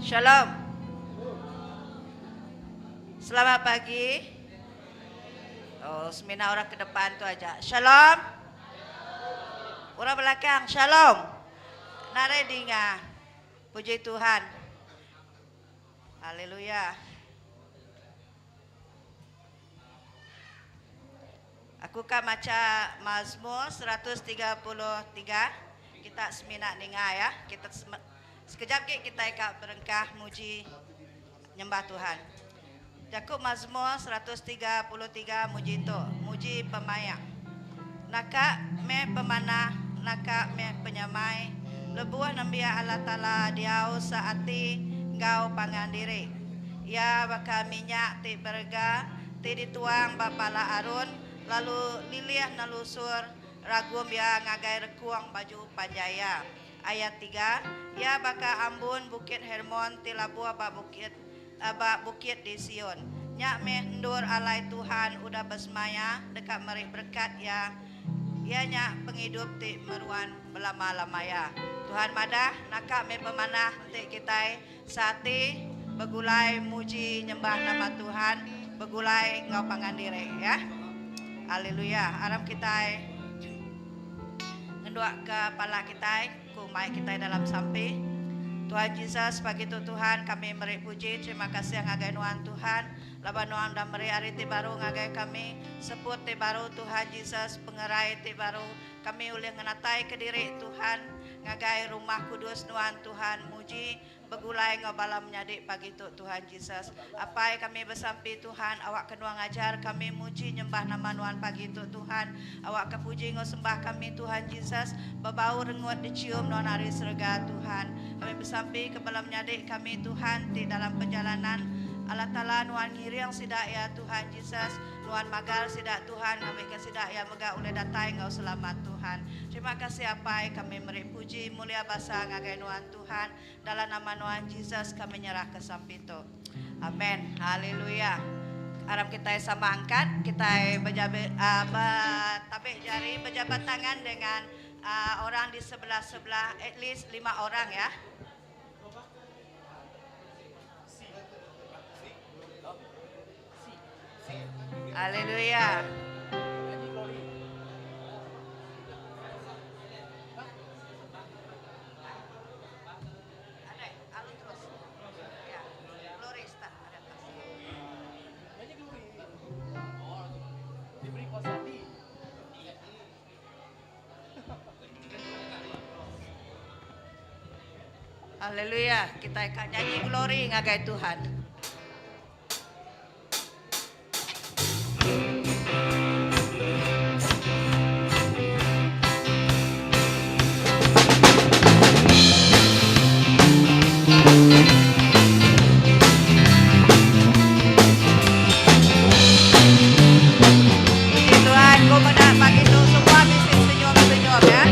Shalom. Selamat pagi. Oh, semina orang ke depan tu aja. Shalom. Orang belakang, shalom. Narai dinga. Puji Tuhan. Haleluya. Aku ka macha Mazmur 133. Kita semina ninga ya. Kita sekejap gi kitai ka berengkah muji nyembah Tuhan. Jaku Mazmur 133 muji tu, muji pemaik. Naka meh pemanah, naka meh penyamai lebuh nembiak Allah Taala diau seati enggau pangan diri. Iya baka minyak ti berega ti dituang ba pala Aron lalu lilih nelusur ragum iya ngagai rekung baju panjai iya. Ayat tiga, Iya baka ambun Bukit Hermon ti labuh ba bukit ba bukit di Sion. Nya meh endur alai Tuhan udah besemaya deka meri berekat Iya, iya nya pengidup ti meruan belama-lama iya. Tuhan madah, Naka meh pemanah enti kitai seati begulai muji nyembah nama Tuhan begulai enggau pangan diri. Ya. Haleluya. Aram kitai ngenduakka pala kitai. Ku mai kitai dalam sampi. Tuhan Jesus, pagi tu Tuhan kami meri puji terima kasih ngagai nuan Tuhan laban nuan udah meri hari ti baru ngagai kami, seput ti baru Tuhan Jesus, pengerai ti baru kami ulih ngenatai kediri Tuhan ngagai rumah kudus nuan Tuhan muji Begulai enggau bala menyadi pagi tu Tuhan Jesus. Apai kami besampi Tuhan awakka Nuan ngajar kami muji nyembah nama Nuan pagi tu Tuhan. Awakka puji enggau sembah kami Tuhan Jesus bebau rengut dicium Nuan ari serega Tuhan. Kami besampi ke bala menyadi kami Tuhan ti dalam perjalanan Allah Taala Nuan ngiring sida iya Tuhan Jesus. Nuan magar sida Tuhan ngambika sida iya mega ulih datai enggau selamat Tuhan. Terima kasih Apai kami meri puji mulia basa ngagai Nuan Tuhan. Tuhan, dalam nama Nuan Jesus kami nyerahka sampi tu. Amen. Haleluya. Aram kitai sama angkat, kitai bejabe, uh, betabik jari, berjabat tangan dengan uh, orang di sebelah-sebelah, at least lima orang ya. Haleluya. Haleluya, kita akan nyanyi glory ngagai Tuhan. Puji Tuhan, ku meda pagi tu semua bisi senyum-senyum ya.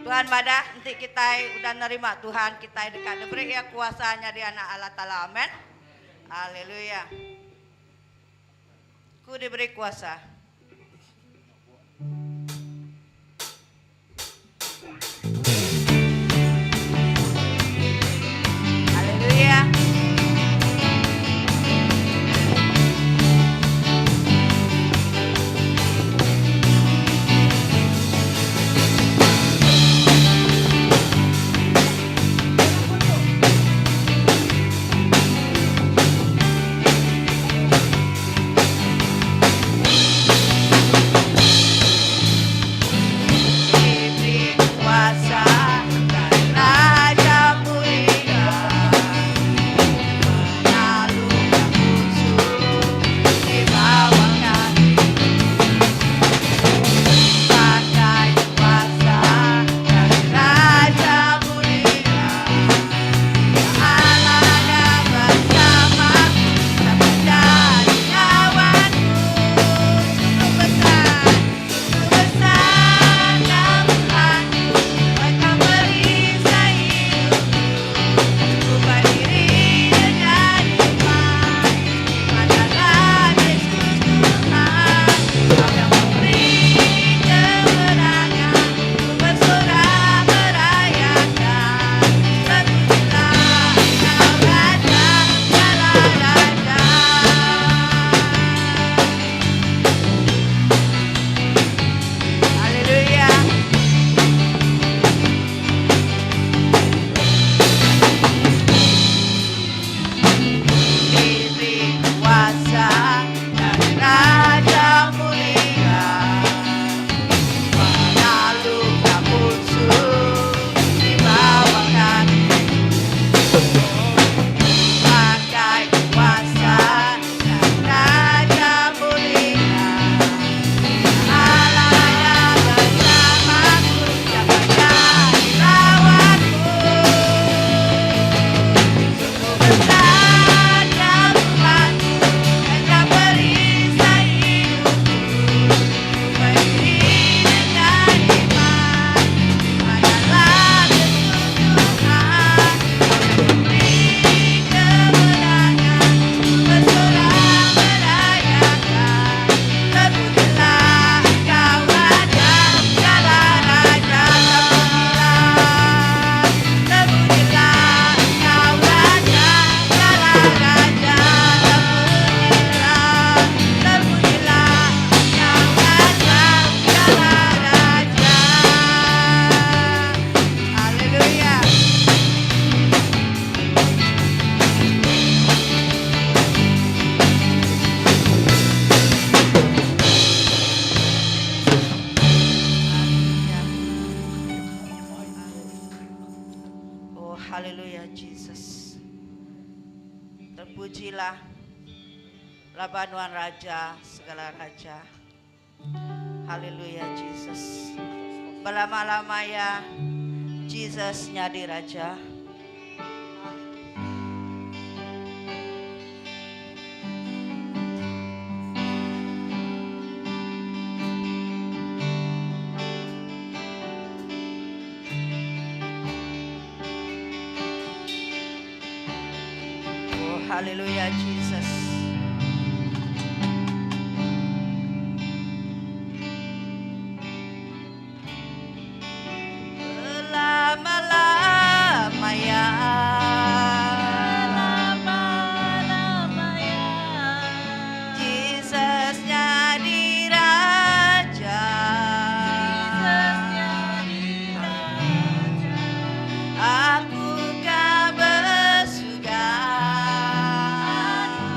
Tuhan madah enti kitai udah nerima Tuhan kitai deka diberi iya kuasa nyadi anak Allah Taala. Amen. Haleluya. Ku diberi kuasa. Haleluya. Diberi kuasa dari Raja Mulia Menalukan musuh di bawah kaki Pakai kuasa dari Raja Mulia Allah ada bersamaku Siapa jadi lawanku Sungguh besar, sungguh besar Tuhanku Mereka perisai hidupku Ku berdiri dengan iman Iman dalam Yesus Tuhan Kau yang memberi kemenangan Ku bersorak merayakan Terpujilah Kau Raja segala raja. Haleluya. Diberi kuasa dari Raja Mulia Menaklukkan musuh di bawah kaki Pakai kuasa dari Raja Mulia Allah ada bersamaku Siapa jadi lawanku Sungguh besar Tuhanku Engkau perisai hidupku Ku berdiri dengan iman Iman dalam Yesus Tuhan Kau yang memberi kemenangan Ku bersorak merayakan Terpujilah Engkau Raja segala raja Terpujilah Terpujilah Engkau Raja segala raja Terpujilah Terpujilah Engkau Raja segala raja Haleluya. Haleluya. Oh haleluya Jesus. Terpujilah laban nuan raja segala raja. Haleluya Jesus. Belama-lama ya Jesus nyadi raja. Oh haleluya Jesus. Belama-lama ya. Lama-lama ya. Jesus nyadi raja. Jesus nyadi raja. Aku ka bersuka. Aku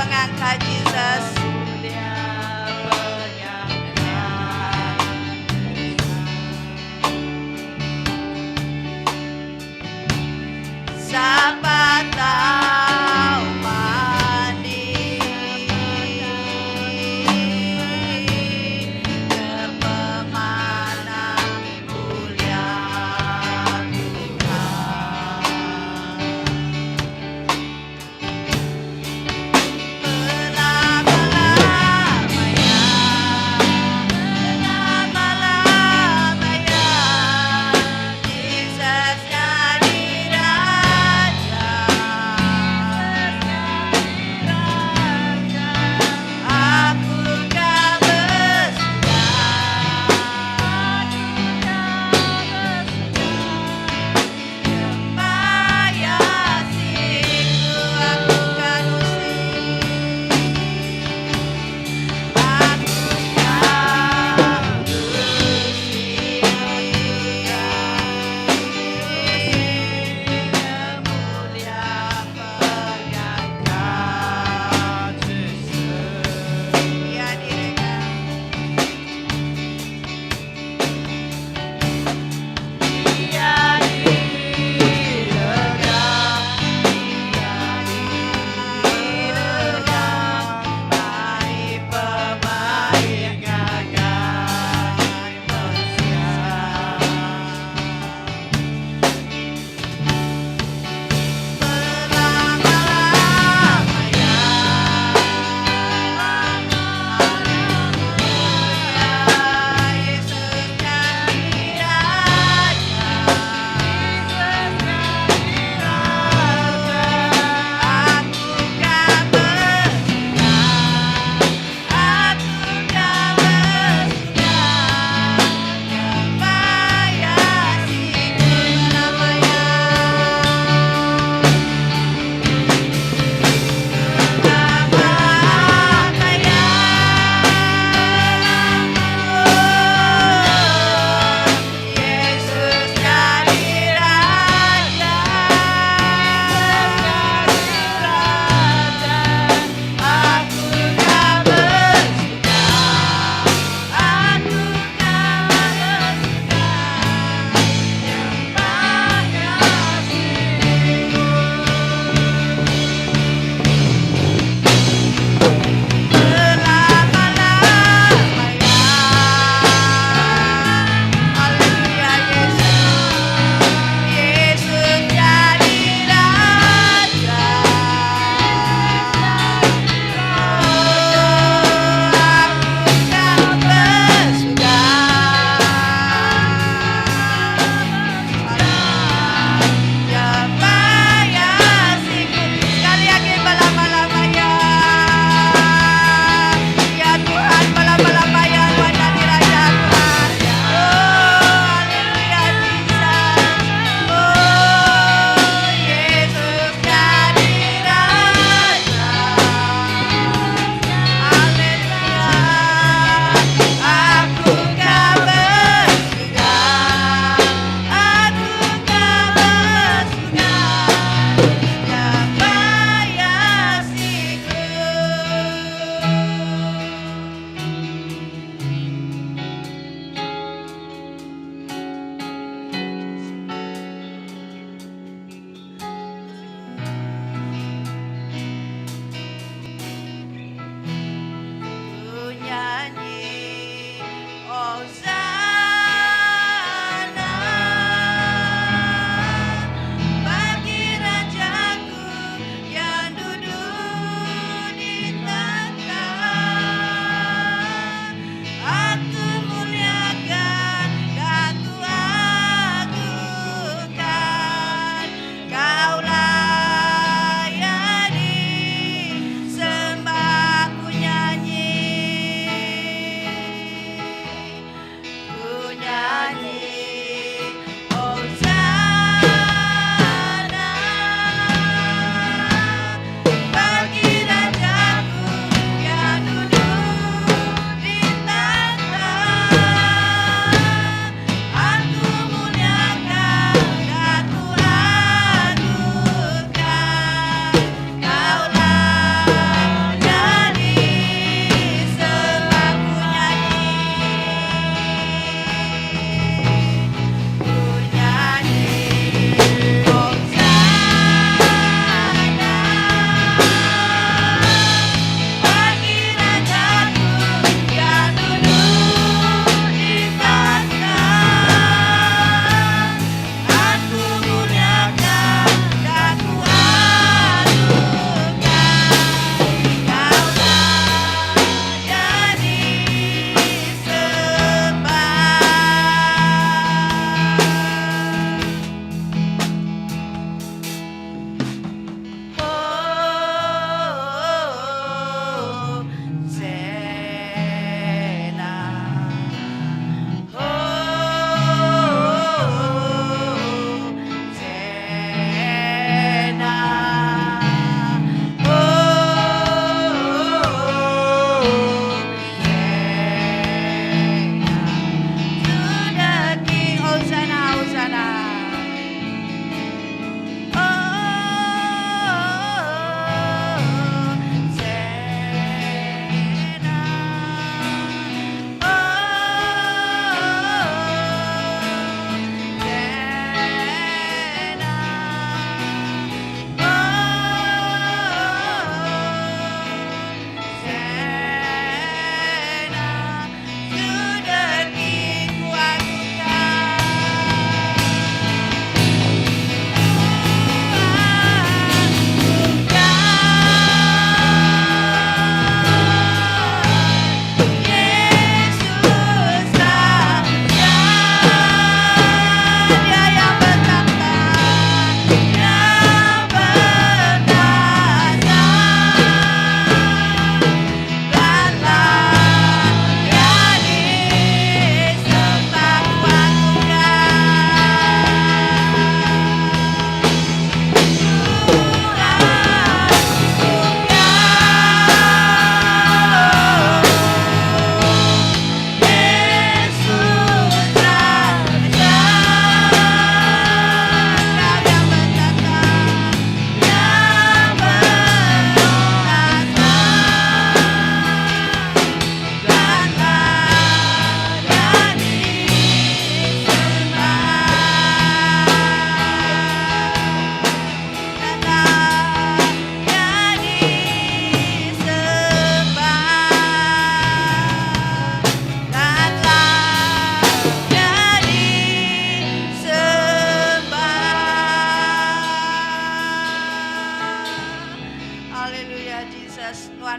pengangkat Jesus. Sapa tau mandi ke pemanah mulia Tuhan. Belama-lamanya, belama-lamanya, Jesus jadi Raja.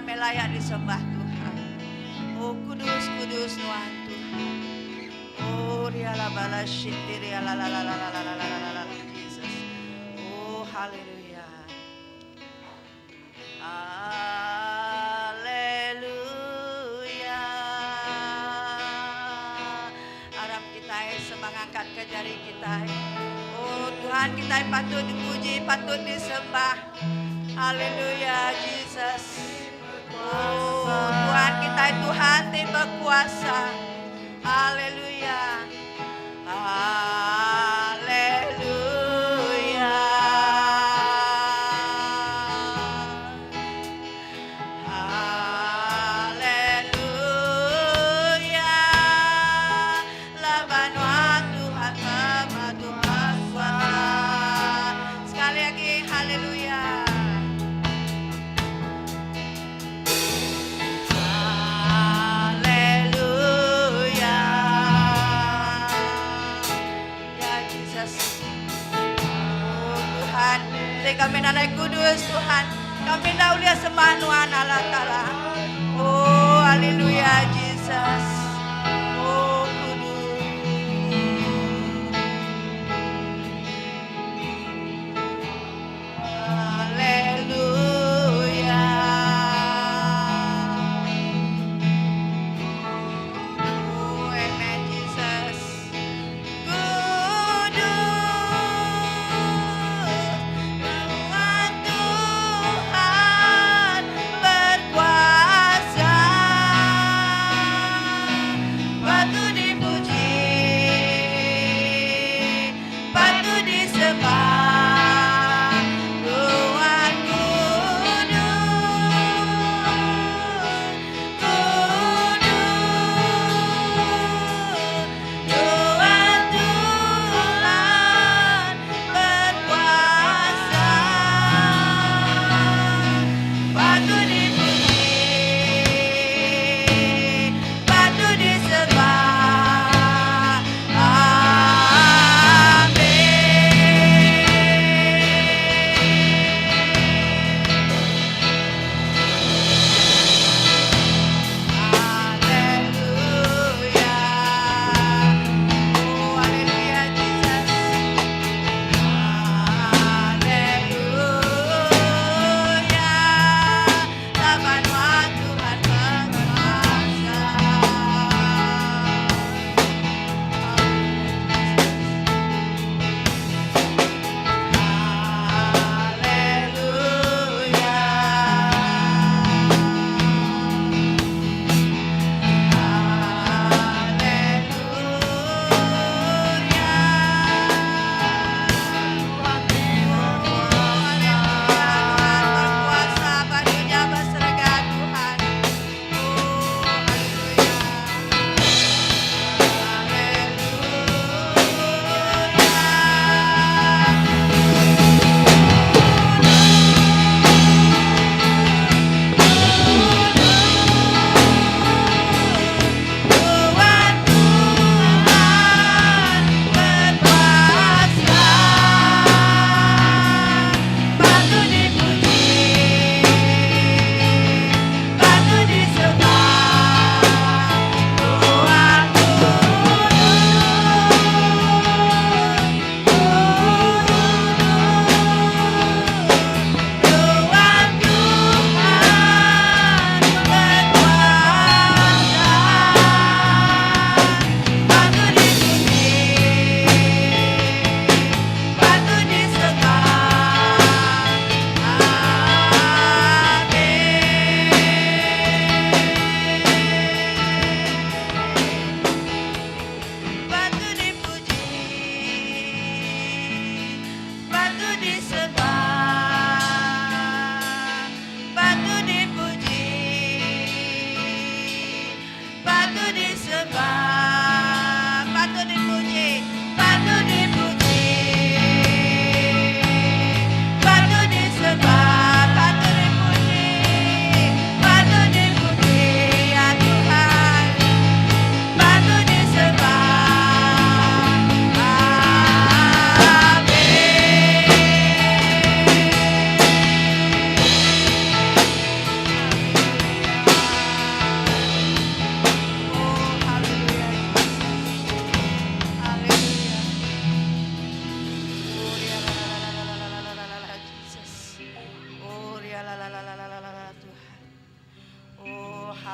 Nuan meh layak disembah Tuhan. Oh kudus kudus Nuan Tuhan. Oh riala bala shiti riala la la la la la la la la la Jesus. Oh haleluya. Haleluya. Aram kitai sama ngangkat ke jari kitai. Oh Tuhan kitai patut dipuji, patut disembah. Haleluya Jesus. Oh Tuhan kitai Tuhan ti bekuasa. Haleluya. Haleluya. Haleluya. Laban nuan Tuhan pemadu bekuasa. Sekali lagi haleluya. Haleluya. Ya Jesus. Oh Tuhan, ti kami nadai kudus Tuhan. Kami enda ulih sembah nuan Allah Taala. Oh haleluya Jesus. Oh kudus. Haleluya. Oh, amen Jesus. Kudus, Nuan Tuhan.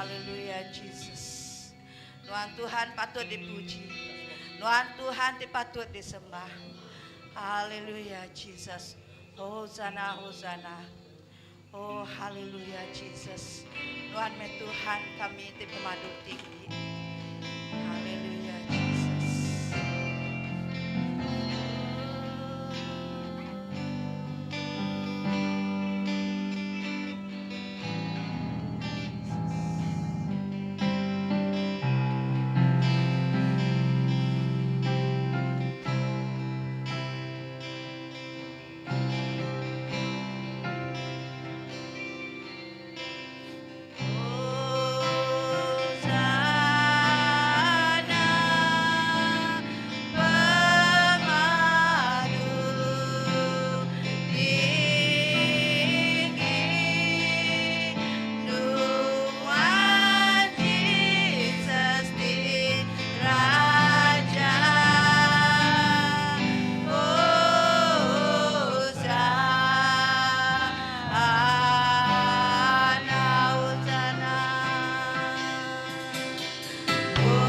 Haleluya Jesus. Nuan Tuhan patut dipuji. Nuan Tuhan ti patut disembah. Haleluya Jesus. Hosana hosana. Oh haleluya Jesus. Nuan meh Tuhan kami ti pemadu tinggi. Haleluya Jesus. Hosana pemadu tinggi Nuan Jesus ti Raja Hosana Hosana Hosana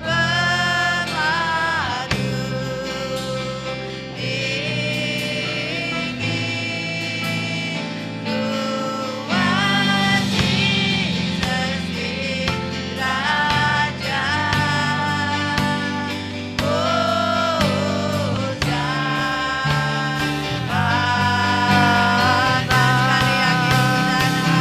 pemadu tinggi Nuan Jesus ti Raja Hosana Sekali lagi Hosana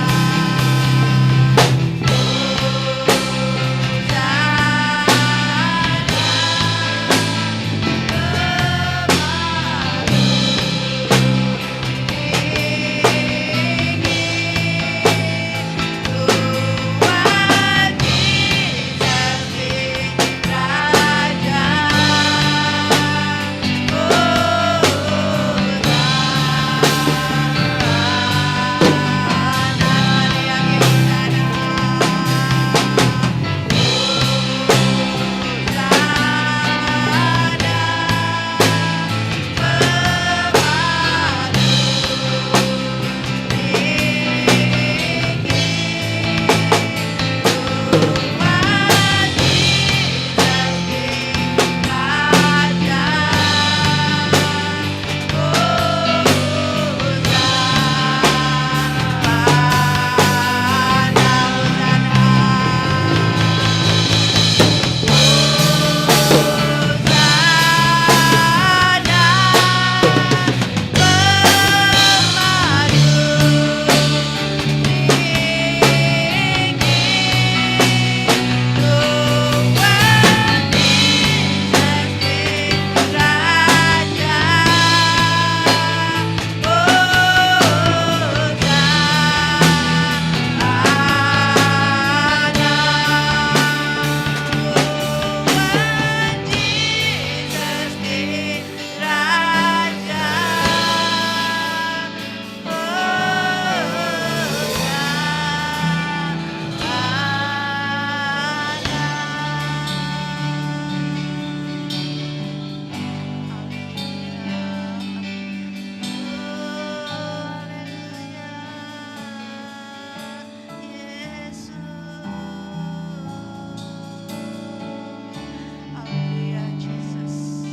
Haleluya Jesus.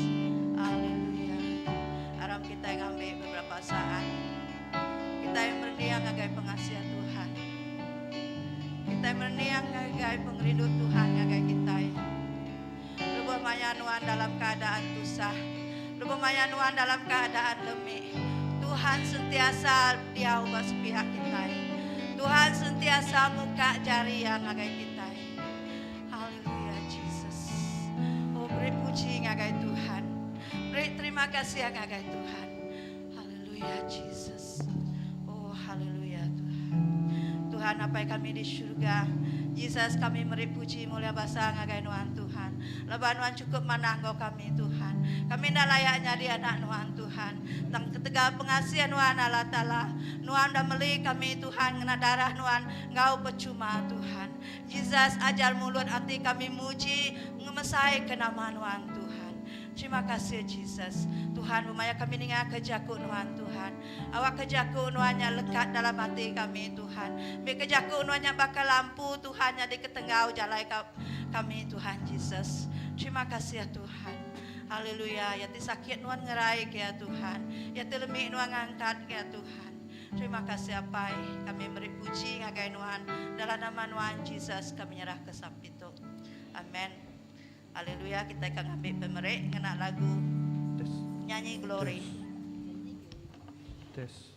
Haleluya. Aram kitai ngambi beberapa saat. Kitai merening ngagai pengasih Tuhan. Kitai merening ngagai pengerindu Tuhan ngagai kitai. Lebuh maya nuan dalam keadaan tusah, lebuh maya nuan dalam keadaan lemi, Tuhan sentiasa diau ba sepihak kitai. Tuhan sentiasa muka jari iya ngagai kitai. Haleluya Jesus. Oh beri puji ngagai Tuhan. Beri terima kasih ngagai Tuhan. Haleluya Jesus. Oh haleluya Tuhan. Tuhan Apai kami di syurga. Jesus kami meri puji mulia basa ngagai nuan Tuhan. Laban nuan cukup manah enggau kami Tuhan. Kami enda layak nyadi anak nuan Tuhan. Tang ketegal pengasih nuan Allah Taala. Nuan udah meli kami Tuhan ngena darah nuan enggau pecuma Tuhan. Jesus ajar mulut ati kami muji ngemesai ke nama nuan Tuhan. Terima kasih Jesus. Tuhan bemaya kami ninga ke jaku nuan Tuhan. Awak ke jaku nuan nya lekat dalam ati kami Tuhan. Mih ke jaku nuan nya baka lampu Tuhan nyadi ke tenggau jalai kami Tuhan Jesus. Terima kasih Tuhan. Haleluya. Ya ti sakit nuan ngerai ke ya Tuhan. Ya ti lemi nuan ngangkat ke ya Tuhan. Terima kasih Apai. Kami meri puji ngagai nuan dalam nama nuan Jesus kami nyerah ke sampi tu. Amen. Haleluya kitai ka ngambi pemeri ngena lagu nyanyi glory. Test.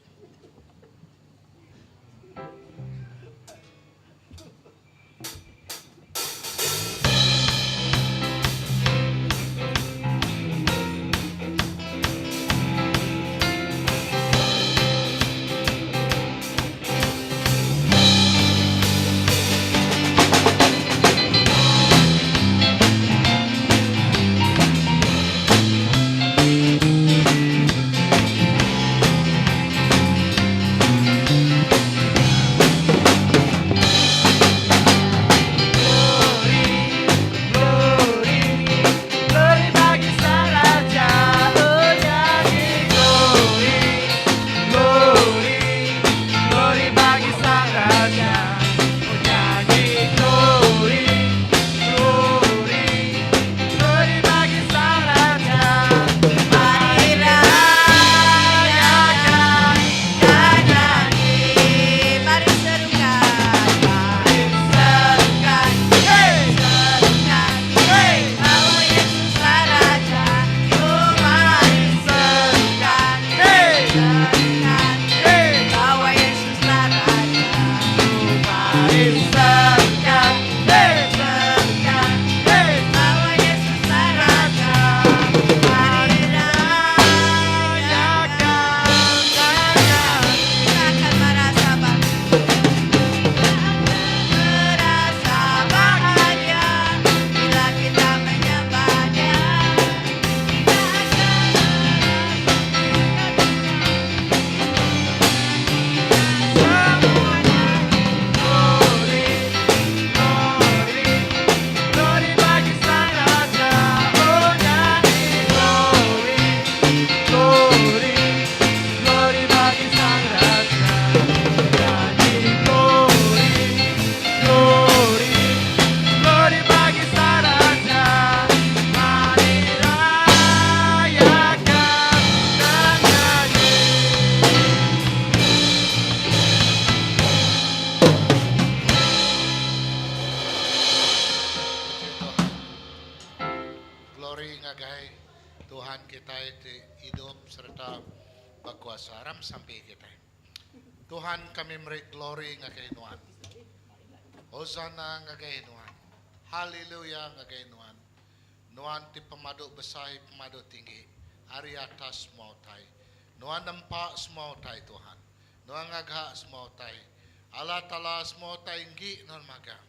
Puji Tuhan. Glory ngagai Tuhan kitai ti idup sereta bekuasa. Aram sampi kitai. Tuhan kami meri glory ngagai Nuan. Hosanna ngagai Nuan. Haleluya ngagai Nuan. Nuan ti pemadu besai pemadu tinggi ari atas semua utai. Nuan nempa semua utai Tuhan. Nuan ngaga semua utai. Allah Taala semua utai enggi Nuan magang.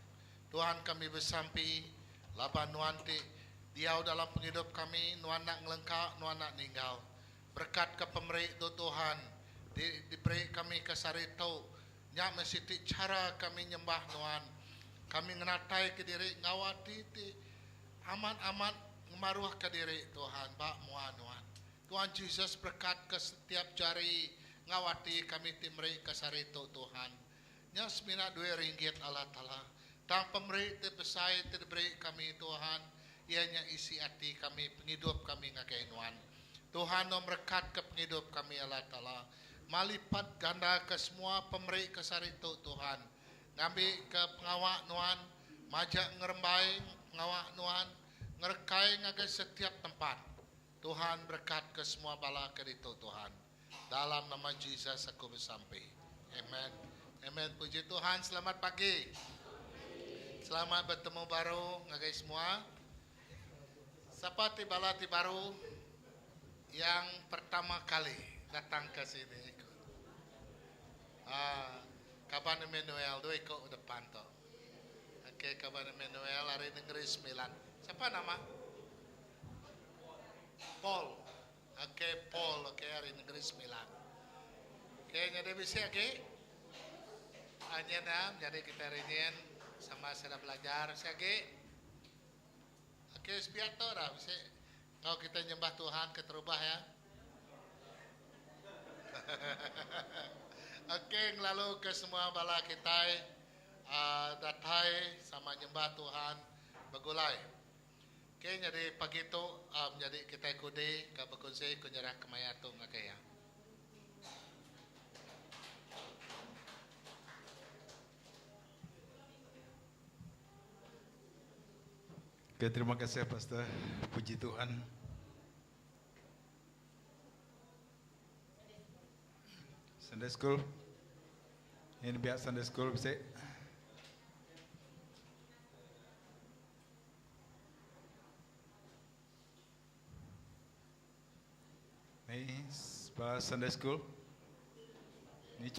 Tuhan kami besampi laban Nuan ti diau dalam pengidup kami Nuan enda ngelengka Nuan enda ninggal. Berekatka pemeri tu Tuhan ti diberi kami ke sehari tu nya meh siti chara kami nyembah Nuan. Kami ngenataika diri enggau ati ti amat-amat ngemaruhka diri Tuhan ba mua Nuan. Tuhan Jesus berekatka setiap jari enggau ati kami ti meri ke sehari tu Tuhan. Nya semina duit ringgit Allah Taala. Tang pemeri ti besai ti diberi kami Tuhan iya nya isi ati kami pengidup kami ngagai Nuan. Tuhan Nuan merekatka pengidup kami Allah Taala. Malipat ganda ke semua pemeri ke sehari tu Tuhan. Ngambi ke pengawa Nuan majak ngerembai pengawa Nuan ngerekai ngagai setiap tempat. Tuhan berekatka semua bala ke ditu Tuhan. Dalam nama Jesus aku besampi. Amen. Amen. Puji Tuhan. Selamat pagi. Selamat betemu baru ngagai semua. Sapa ti bala ti baru yang pertama kali datang ke sini ikut. Ah, kaban Emmanuel dua iku depan tu. Okey, kaban Emmanuel ari Negeri Sembilan. Siapa nama? Paul. Ok Paul ok ari Negeri Sembilan. Ok nyadi bisi agi nyin ah menyadi kitai ari nyin sama sida belajar bisi agi. Ok sepiak tu dah bisi. Enggau kitai nyembah Tuhan keterubah ya. Ok ngelalu ke semua bala kitai datai sama nyembah Tuhan begulai. Ok nyadi pagi tu menyadi kitai kudi ka bekunsi ku nyerah kemaya tu ngagai iya. Ok terima kasih pastor puji Tuhan. Sunday school. Ini biak Sunday school bisi. Ni ba Sunday school. Ni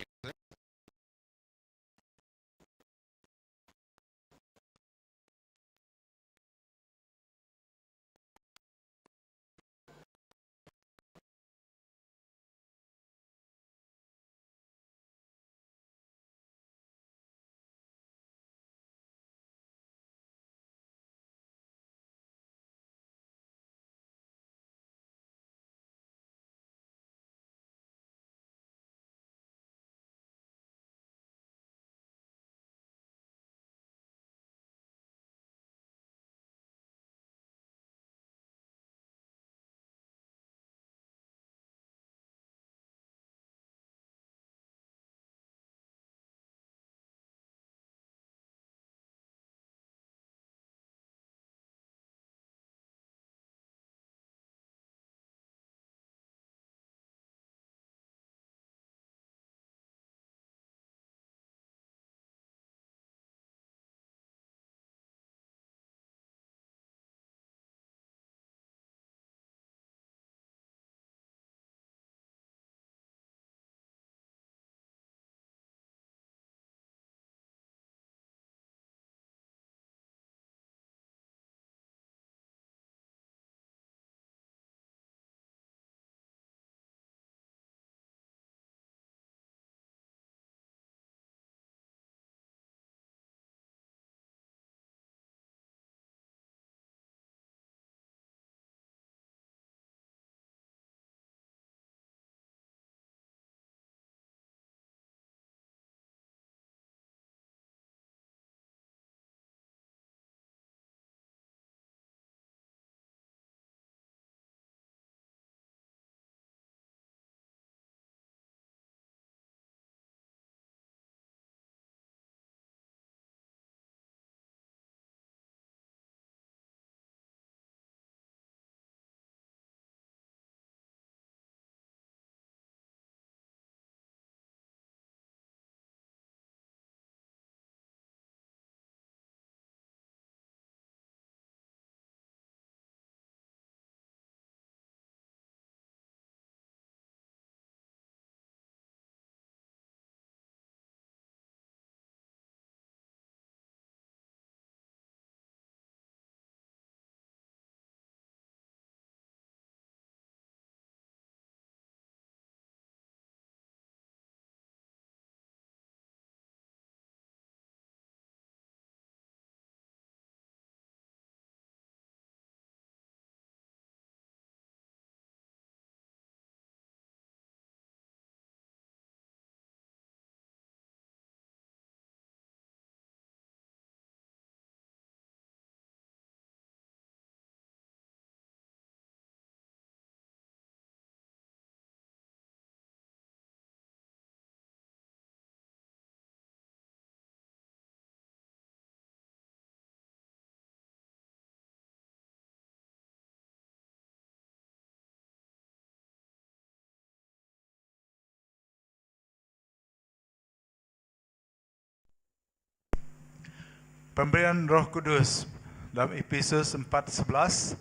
Pemberian Roh Kudus dalam Epesus 4:11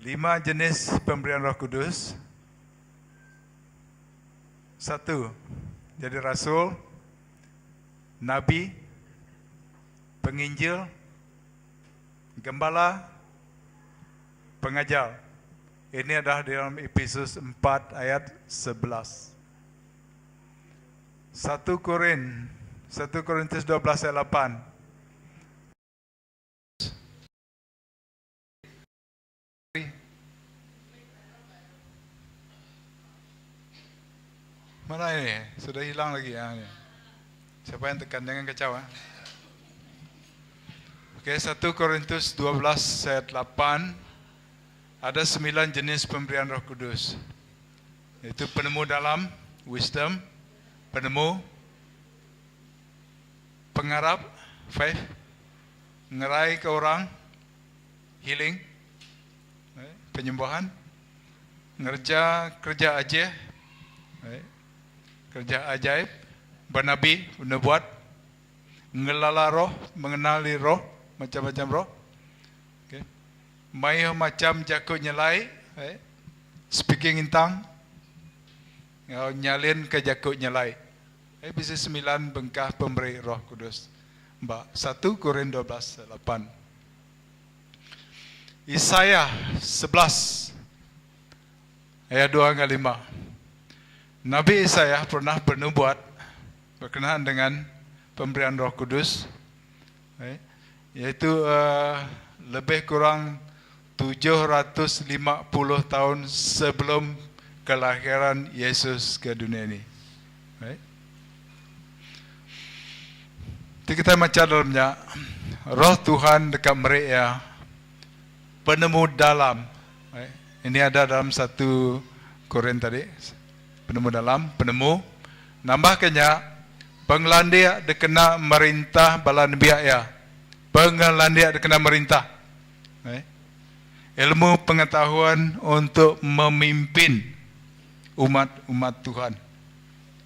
lima jenis pemberian Roh Kudus. Satu, jadi rasul, nabi, penginjil, gembala, pengajar. Ini adalah di dalam Epesus 4 ayat 11. 1 Korin 1 Korintus 12 ayat 8. Mana ini? Sudah hilang lagi ya. Ini. Siapa yang tekan jangan kacau ah. Okey, 1 Korintus 12 ayat 8 ada sembilan jenis pemberian Roh Kudus. Iaitu penemu dalam, wisdom, penemu, pengarap, faith, ngerai ke orang, healing, eh, penyembuhan, ngereja kereja ajih, eh, kereja ajaib, benabi, bernubuat, ngelala roh, mengenali roh, macam-macam roh. Okay. Mayuh macam jaku nyelai, eh, speaking in tongue, enggau nyalin ke jaku nyelai. Eh, bisi semilan bengkah pemeri Roh Kudus ba satu Korin 12 ayat lapan. Isaiah 11 ayat 2 enggau 5. Nabi Isaiah pernah bernubuat berkenaan dengan pemberian Roh Kudus, eh, iaitu uh, lebih kurang 750 tahun sebelum kelahiran Yesus ke dunia ini. Right? Ti kita macha dalam nya, Roh Tuhan deka meri iya penemu dalam. Right? Ini ada dalam satu Korin tadi. Penemu dalam, penemu. Nambahka nya, pengelandik dikena merintah bala nembiak iya. Pengelandik dikena merintah. Right? Ilmu pengetahuan untuk memimpin umat-umat Tuhan.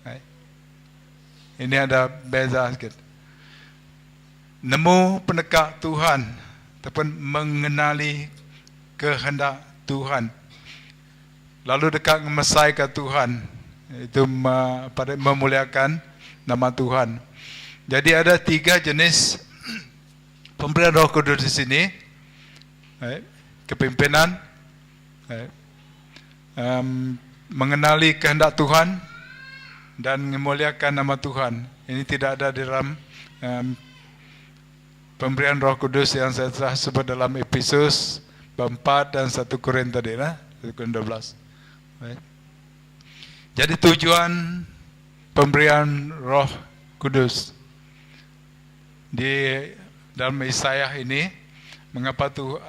Right? Ini ada beza sikit. Nemu peneka Tuhan ataupun mengenali kehendak Tuhan. Lalu deka ngemesaika Tuhan. Itu pada memuliakan nama Tuhan. Jadi ada tiga jenis pemberian Roh Kudus di sini. Kepimpinan, mengenali kehendak Tuhan dan memuliakan nama Tuhan. Ini tidak ada di dalam pemberian Roh Kudus yang saya telah sebut dalam Efesus 4 dan 1 Korintus tadi lah, 1 Korintus 12. Baik. Jadi tujuan pemberian Roh Kudus di dalam Isaiah ini, mengapa tu,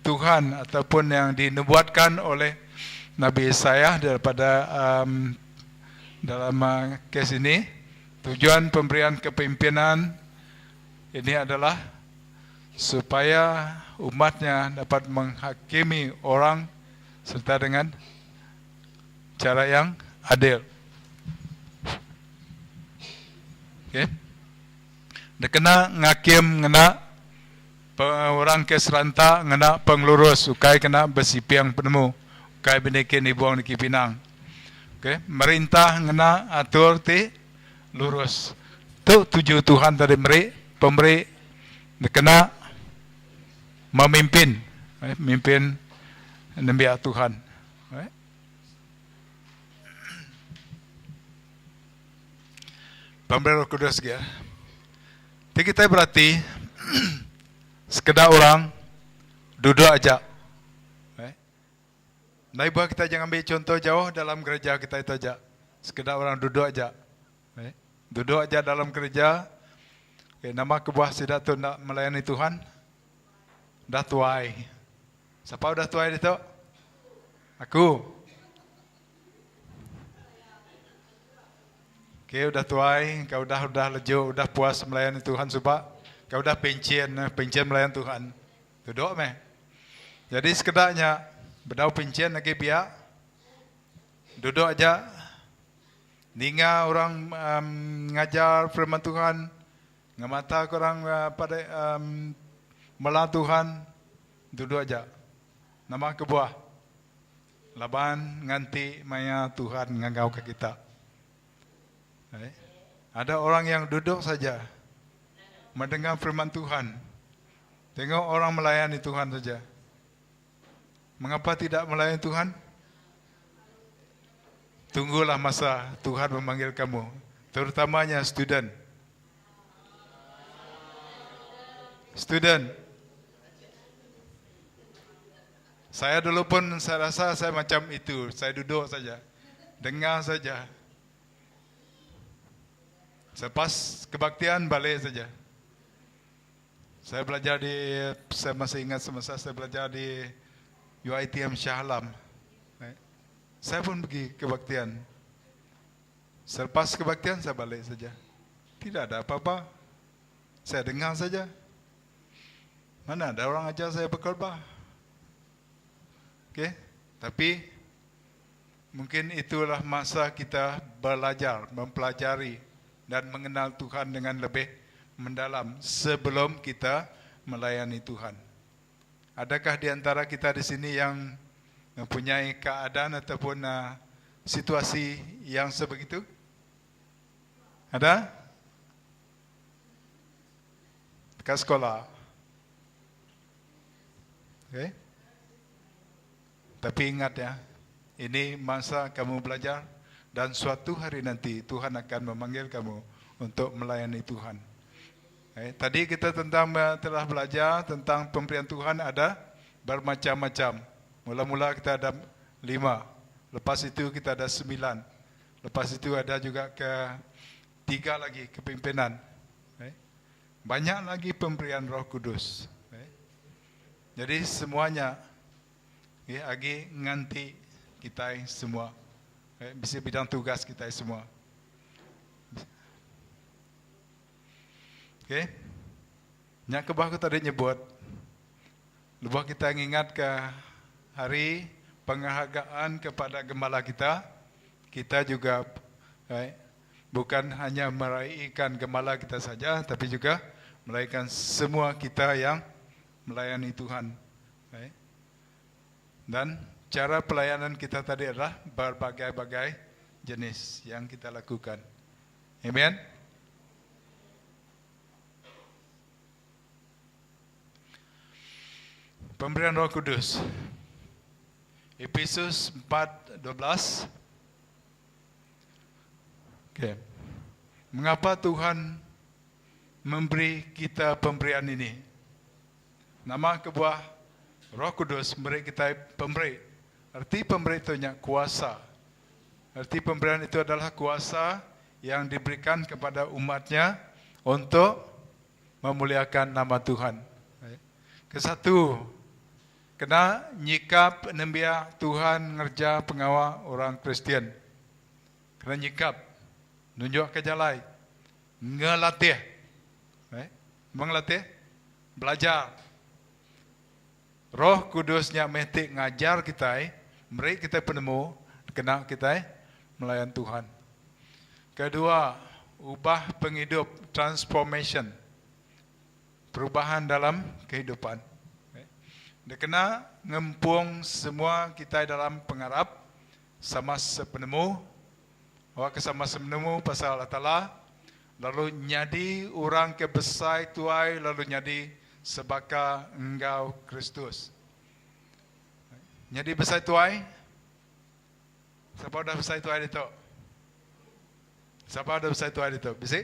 Tuhan ataupun yang dinubuatkan oleh Nabi Isaiah daripada dalam kes ini, tujuan pemberian kepimpinan ini adalah supaya umatnya dapat menghakimi orang serta dengan cara yang adil. Okey. Dikena ngakim ngena orang ke seranta ngena pengelurus ukai kena besiping penemu ukai beniki nibung niki pinang. Okey, merintah ngena atur ti lurus. Tu tuju Tuhan tadi meri pemeri dikena memimpin, eh, mimpin nembiak Tuhan. Eh. Pemeri Roh Kudus ge. Ti kitai berati sekeda orang duduk aja. Eh. Ndai buah kitai jangan ambil contoh jauh dalam gereja kitai tu aja. Sekeda orang duduk aja. Eh. Duduk aja dalam gereja. Okay, nama kebuah sida tu enda melayani Tuhan? Dah tuai. Sapa udah tuai ditu? Aku. Okay, udah tuai, kau udah udah leju, udah puas melayani Tuhan suba, kau udah pencen, pencen melayan Tuhan. Duduk meh. Jadi sekeda nya bedau pencen agi pia duduk aja ninga orang um, ngajar firman Tuhan, ngemata ke orang uh, pada um, mela Tuhan, duduk aja. Nama kebuah? Laban nganti maya Tuhan ngangauka kita. Eh? Ada orang yang duduk saja mendengar firman Tuhan. Tengok orang melayani Tuhan saja. Mengapa tidak melayani Tuhan? Tunggulah masa Tuhan memanggil kamu, terutamanya student. Student. Saya dulu pun saya rasa saya macam itu. Saya duduk saja. Dengar saja. Selepas kebaktian balik saja. Saya belajar di saya masih ingat semasa saya belajar di UiTM Shah Alam. Saya pun pergi kebaktian. Selepas kebaktian saya balik saja. Tidak ada apa-apa. Saya dengar saja. Mana ada orang ajar saya berkhotbah. Okey, tapi mungkin itulah masa kita belajar, mempelajari dan mengenal Tuhan dengan lebih mendalam sebelum kita melayani Tuhan. Adakah di antara kita di sini yang mempunyai keadaan ataupun uh, situasi yang sebegitu? Ada? Dekat sekolah. Okay. Tapi ingat ya, ini masa kamu belajar dan suatu hari nanti Tuhan akan memanggil kamu untuk melayani Tuhan. Eh, tadi kita tentang eh, telah belajar tentang pemberian Tuhan ada bermacam-macam. Mula-mula kita ada lima, lepas itu kita ada sembilan, lepas itu ada juga ke tiga lagi kepimpinan. Eh, banyak lagi pemberian Roh Kudus. Eh, jadi semuanya eh, agi nganti kita semua. Eh, bisa bidang tugas kita semua. Okey. Nya kebuah aku tadi nyebut lebuh kita ngingat ke hari penghargaan kepada gembala kita, kita juga right, bukan hanya meraikan gembala kita saja tapi juga meraikan semua kita yang melayani Tuhan. Right. Dan cara pelayanan kita tadi adalah berbagai-bagai jenis yang kita lakukan. Amen. Pemberian Roh Kudus. Efesus 4:12. Okey. Mengapa Tuhan memberi kita pemberian ini? Nama kebuah Roh Kudus meri kita pemberi. Erti pemberi itu nya kuasa. Erti pemberian itu adalah kuasa yang diberikan kepada umatnya untuk memuliakan nama Tuhan. Kesatu, kena nyikap nembiak Tuhan ngereja pengawa orang Kristian. Kena nyikap, nunjukka jalai, ngelatih. Eh, ngelatih, belajar. Roh Kudus nya meh ti ngajar kitai, meri kitai penemu kena kitai melayan Tuhan. Kedua, ubah pengidup, transformation. Perubahan dalam kehidupan. Dikena ngempung semua kitai dalam pengarap sama sepenemu, awakka sama sepenemu pasal Allah Taala, lalu nyadi orang ke besai tuai lalu nyadi sebaka enggau Kristus. Nyadi besai tuai? Sapa udah besai tuai ditu? Sapa udah besai tuai ditu? Bisi?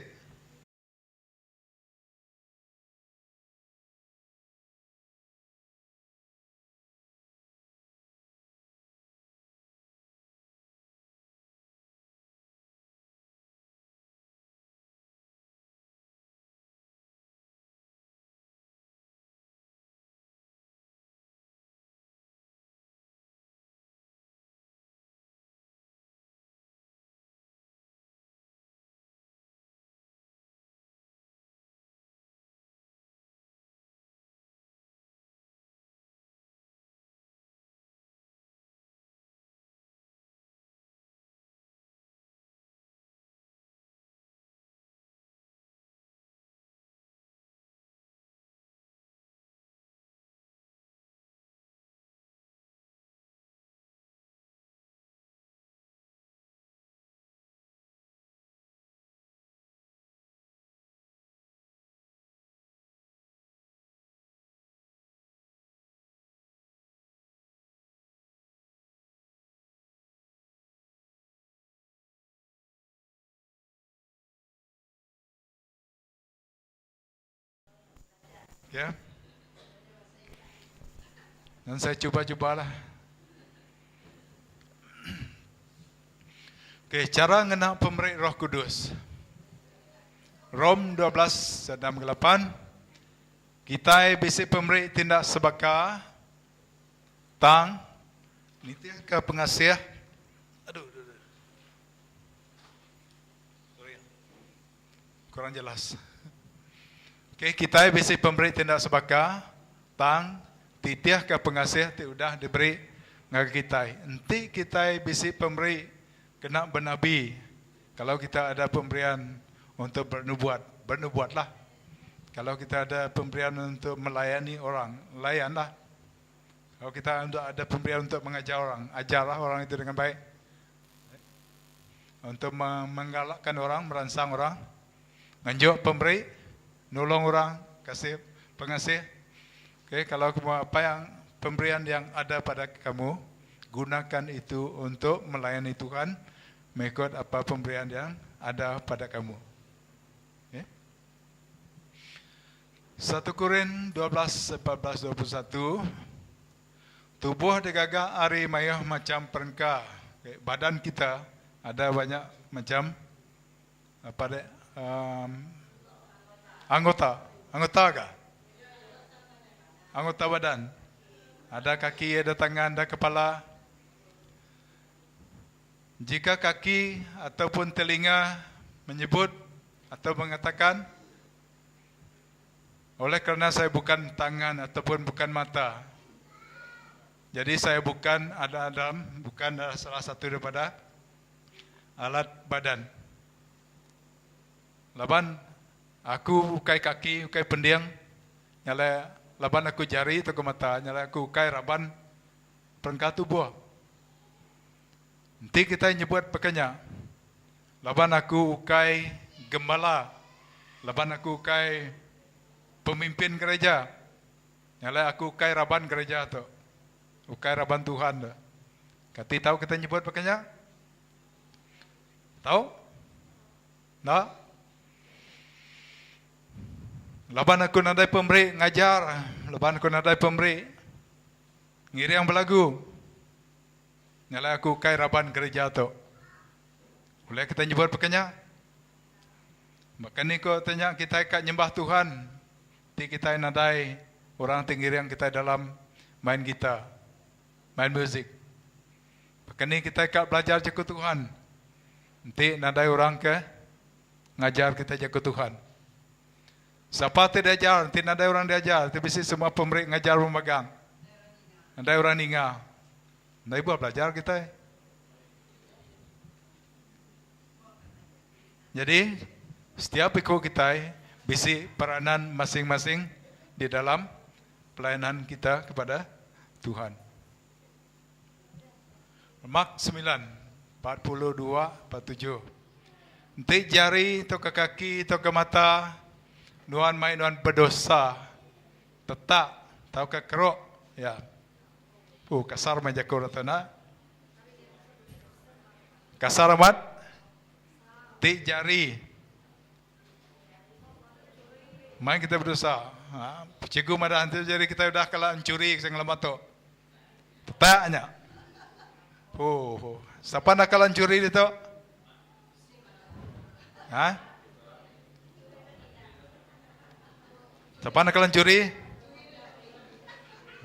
Ya. Dan saya cuba-cubalah. Okey, cara ngena pemeri Roh Kudus. Rom 12 enam ke lapan, Kitai bisi pemeri ti enda sebaka, tang nitihka pengasih, aduh aduh aduh sorry kurang jelas. Okey, kitai bisi pemeri ti enda sebaka, tang titihka pengasih ti udah diberi ngagai kitai. Enti kitai bisi pemeri kena benabi, kalau kita ada pemberian untuk bernubuat, bernubuatlah. Kalau kita ada pemberian untuk melayani orang, layanlah. Kalau kita untuk ada pemberian untuk mengajar orang, ajarlah orang itu dengan baik. Untuk menggalakkan orang, merangsang orang, nganjuk pemberi, nolong orang, kasih pengasih. Okay, kalau kamu apa yang pemberian yang ada pada kamu, gunakan itu untuk melayani Tuhan, mengikut apa pemberian yang ada pada kamu. Okay. 1 Korin 12, 14, 21 Tubuh digaga ari mayuh macham perengka. Okay. Badan kita ada banyak macam apa dek um, anggota. Anggota kah? Anggota badan. Ada kaki, ada tangan, ada kepala. Jika kaki ataupun telinga menyebut atau mengatakan, Oleh kerana saya bukan tangan ataupun bukan mata, jadi saya bukan ada dalam, bukan salah satu daripada alat badan. Laban aku ukai kaki, ukai pending, nyalai laban aku jari tauka mata, nyalai aku ukai raban perengka tubuh. Enti kitai nyebut baka nya, laban aku ukai gembala, laban aku ukai pemimpin gereja, nya alai aku ukai raban gereja tu, ukai raban Tuhan tu. Kati tau kitai nyebut baka nya? Tau? Enda? Laban aku nadai pemeri ngajar, laban aku nadai pemeri ngiring belagu. Nya alai aku ukai raban gereja tu. Ulih kitai nyebut baka nya? Baka ni ko te nya kitai ka nyembah Tuhan ti kitai nadai orang ti ngiring kitai dalam main gitar, main muzik. Baka ni kitai ka belajar jaku Tuhan enti nadai orang ke ngajar kitai jaku Tuhan. Sapa ti diajar enti nadai orang diajar ti bisi semua pemeri ngajar pemagang. Nadai orang ninga. Enda ibuh belajar kitai. Nyadi, setiap iku kitai bisi peranan masing-masing di dalam pelayanan kita kepada Tuhan. Mark semilan, 42, 47. Enti jari tauka kaki tauka mata nuan mai nuan bedosa, tetak tauka keruk, ya. Puh kasar meh jaku ratu enda. Kasar amat. Ti jari. Mai kita berdosa. Ha, cikgu madah enti jari kita udah kala encuri ke ngelama tu. Tetak nya. Puh, puh. Sapa enda kala encuri ditu? Ha? Sapa enda kala encuri?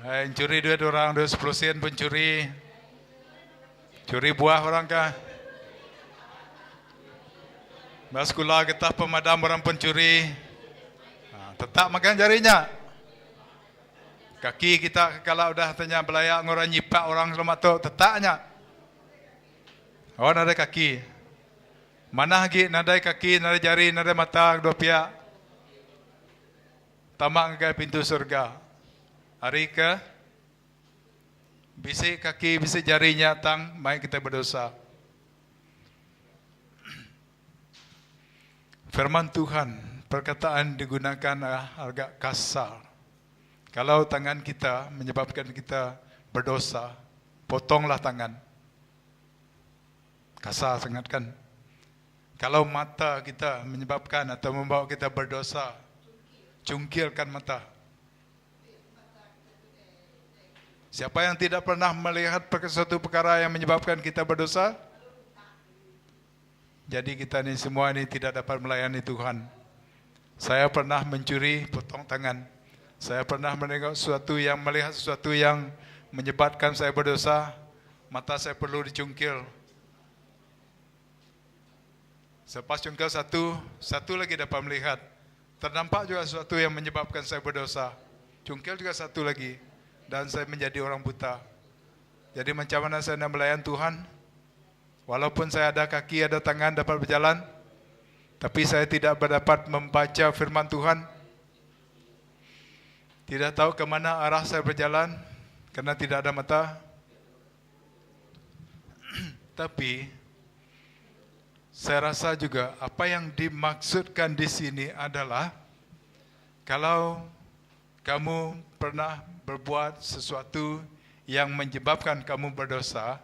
Eh, encuri duit orang, duit 10 sen pun curi. Curi buah orang kah? Ba sekula getah pemadam orang pun curi. Ha, tetap makan jarinya. Kaki kita kala udah tanya belayak ngorang nyipak orang selama tu, tetaknya. Oh nadai kaki. Manah agi nadai kaki, nadai jari, nadai mata kedua piak. Tama ngagai pintu surga. Ari ke bisi kaki, bisi jari nya tang mai kitai bedosa. Firman Tuhan, perkataan digunakan agak kasar. Kalau tangan kita menyebabkan kita berdosa, potonglah tangan. Kasar sangat kan? Kalau mata kita menyebabkan atau membawa kita berdosa, cungkilkan mata. Siapa yang tidak pernah melihat sesuatu perkara yang menyebabkan kita berdosa? Jadi kita ni semua ni tidak dapat melayani Tuhan. Saya pernah mencuri potong tangan. Saya pernah menengok sesuatu yang melihat sesuatu yang menyebabkan saya berdosa, mata saya perlu dicungkil. Selepas cungkil satu, satu lagi dapat melihat. Ternampak juga sesuatu yang menyebabkan saya berdosa. Cungkil juga satu lagi. Dan saya menjadi orang buta. Jadi macam mana saya nak melayan Tuhan? Walaupun saya ada kaki, ada tangan dapat berjalan, tapi saya tidak berdapat membaca firman Tuhan. Tidak tahu ke mana arah saya berjalan karena tidak ada mata. Tapi saya rasa juga apa yang dimaksudkan di sini adalah kalau kamu pernah berbuat sesuatu yang menyebabkan kamu berdosa,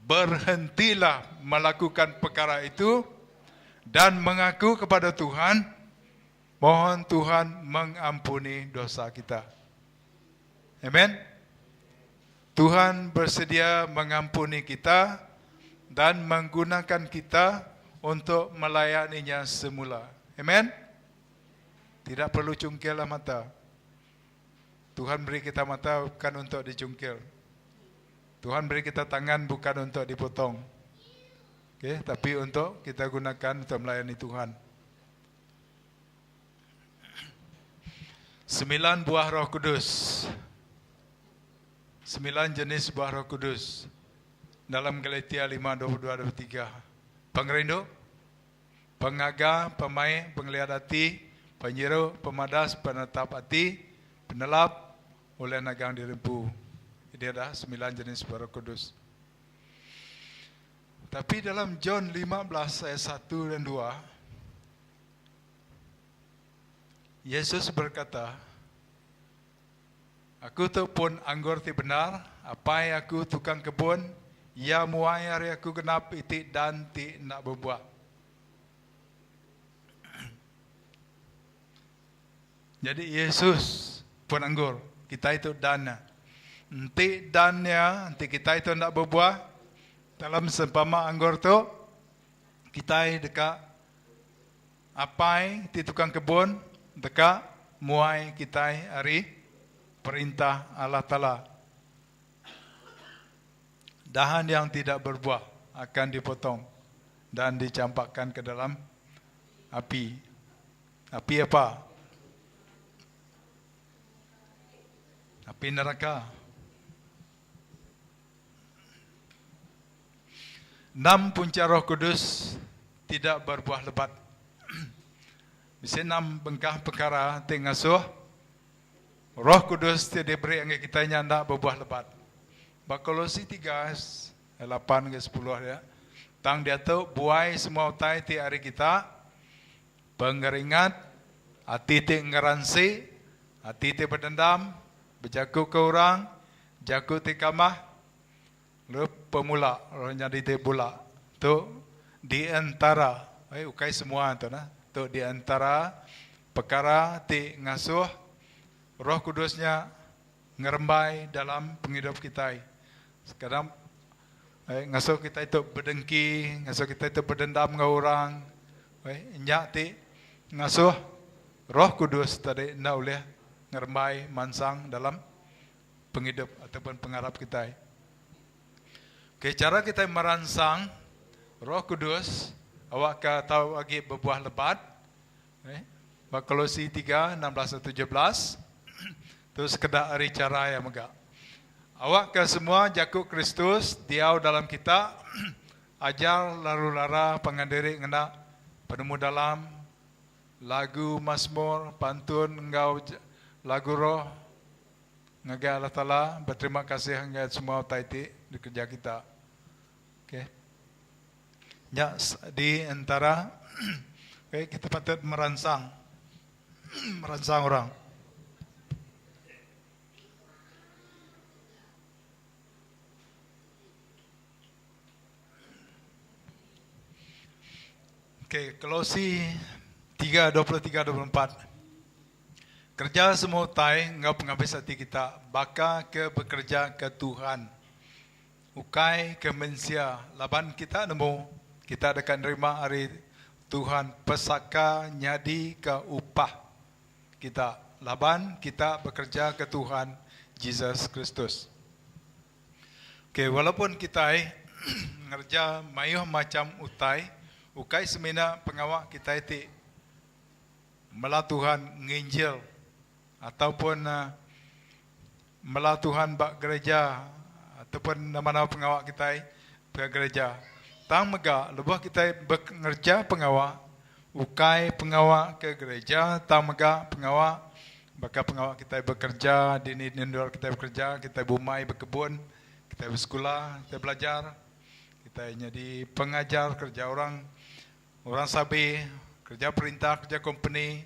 berhentilah melakukan perkara itu dan mengaku kepada Tuhan, mohon Tuhan mengampuni dosa kita. Amen. Tuhan bersedia mengampuni kita dan menggunakan kita untuk melayaninya semula. Amen. Tidak perlu cungkillah mata. Tuhan beri kita mata bukan untuk dicungkil. Tuhan beri kita tangan bukan untuk dipotong. Okay, tapi untuk kita gunakan untuk melayani Tuhan. Sembilan buah Roh Kudus. Sembilan jenis buah Roh Kudus. Dalam Galatia 5, 22, 23. Pengerindu, pengaga, pemaik, pengeliat ati, penyiru, pemadas, penetap ati, penelap, oleh nagang dirempu. Ini adalah sembilan jenis buah Roh Kudus. Tapi dalam John 15 ayat 1 dan 2, Yesus berkata, Aku tu pun anggur ti benar, apai aku tukang kebun, iya muai ari aku genap iti dan ti enda bebuah. Jadi Yesus pun anggur, kitai tu dan nya. Enti dan nya, enti kitai tu enda bebuah, dalam sempama anggur tu, kitai deka Apai ti tukang kebun deka muai kitai ari Perintah Allah Taala. Dahan yang tidak berbuah akan dipotong dan dicampakkan ke dalam api. Api apa? Api neraka. Enam punca Roh Kudus tidak berbuah lebat. Bisi enam bengkah pekara ti ngasuh Roh Kudus ti diberi ngagai kitai nya enda bebuah lebat. Ba Kolosi tiga ayat lapan ngagai sepuluh dia, Tang diatu buai semua utai ti ari kita, pengeringat, ati ti ngeransi, ati ti bedendam, bejaku ke orang, jaku ti kamah, Lalu pemula lalu nyadi ti bula. Tu di entara, eh ukai semua tu nah. Tu di entara pekara ti ngasuh Roh Kudus nya ngerembai dalam pengidup kitai. Sekadang eh ngasuh kitai tu bedengki, ngasuh kitai tu bedendam enggau orang. Eh nya ti ngasuh Roh Kudus tadi enda ulih ngerembai mansang dalam pengidup ataupun pengarap kitai. Okey, chara kitai meransang Roh Kudus awakka tau agi bebuah lebat. Eh, ba Kolosi 3, 16 enggau 17, tu sekeda ari chara iya mega. Awakka semua jaku Kristus diau dalam kita, ajar lalu lara pangan diri ngena penemu dalam, lagu masmur, pantun enggau lagu roh, Ngagai Allah Taala beterima kasih ngagai semua utai ti dikereja kita. Okey. Nya di entara okey kita patut meransang meransang orang. Okey, Kolosi 3 23 24. Kereja semua utai enggau pengabis ati kita baka ke bekereja ke Tuhan, ukai ke mensia, laban kita nemu kita deka nerima ari Tuhan pesaka nyadi ke upah kita laban kita bekerja ke Tuhan Jesus Kristus. Okay, walaupun kitai ngereja mayuh macham utai, ukai semina pengawa kitai ti mela Tuhan nginjil ataupun mela Tuhan ba gereja ataupun nama-nama pengawa kitai ba gereja. Tang mega lebuh kitai ngereja pengawa ukai pengawa ke gereja tang mega pengawa baka pengawa kitai bekereja dini endur kitai bekereja, kitai bumai bekebun, kitai besekula, kitai belajar, kitai nyadi pengajar kereja orang orang sabi, kereja perintah, kereja kompeni.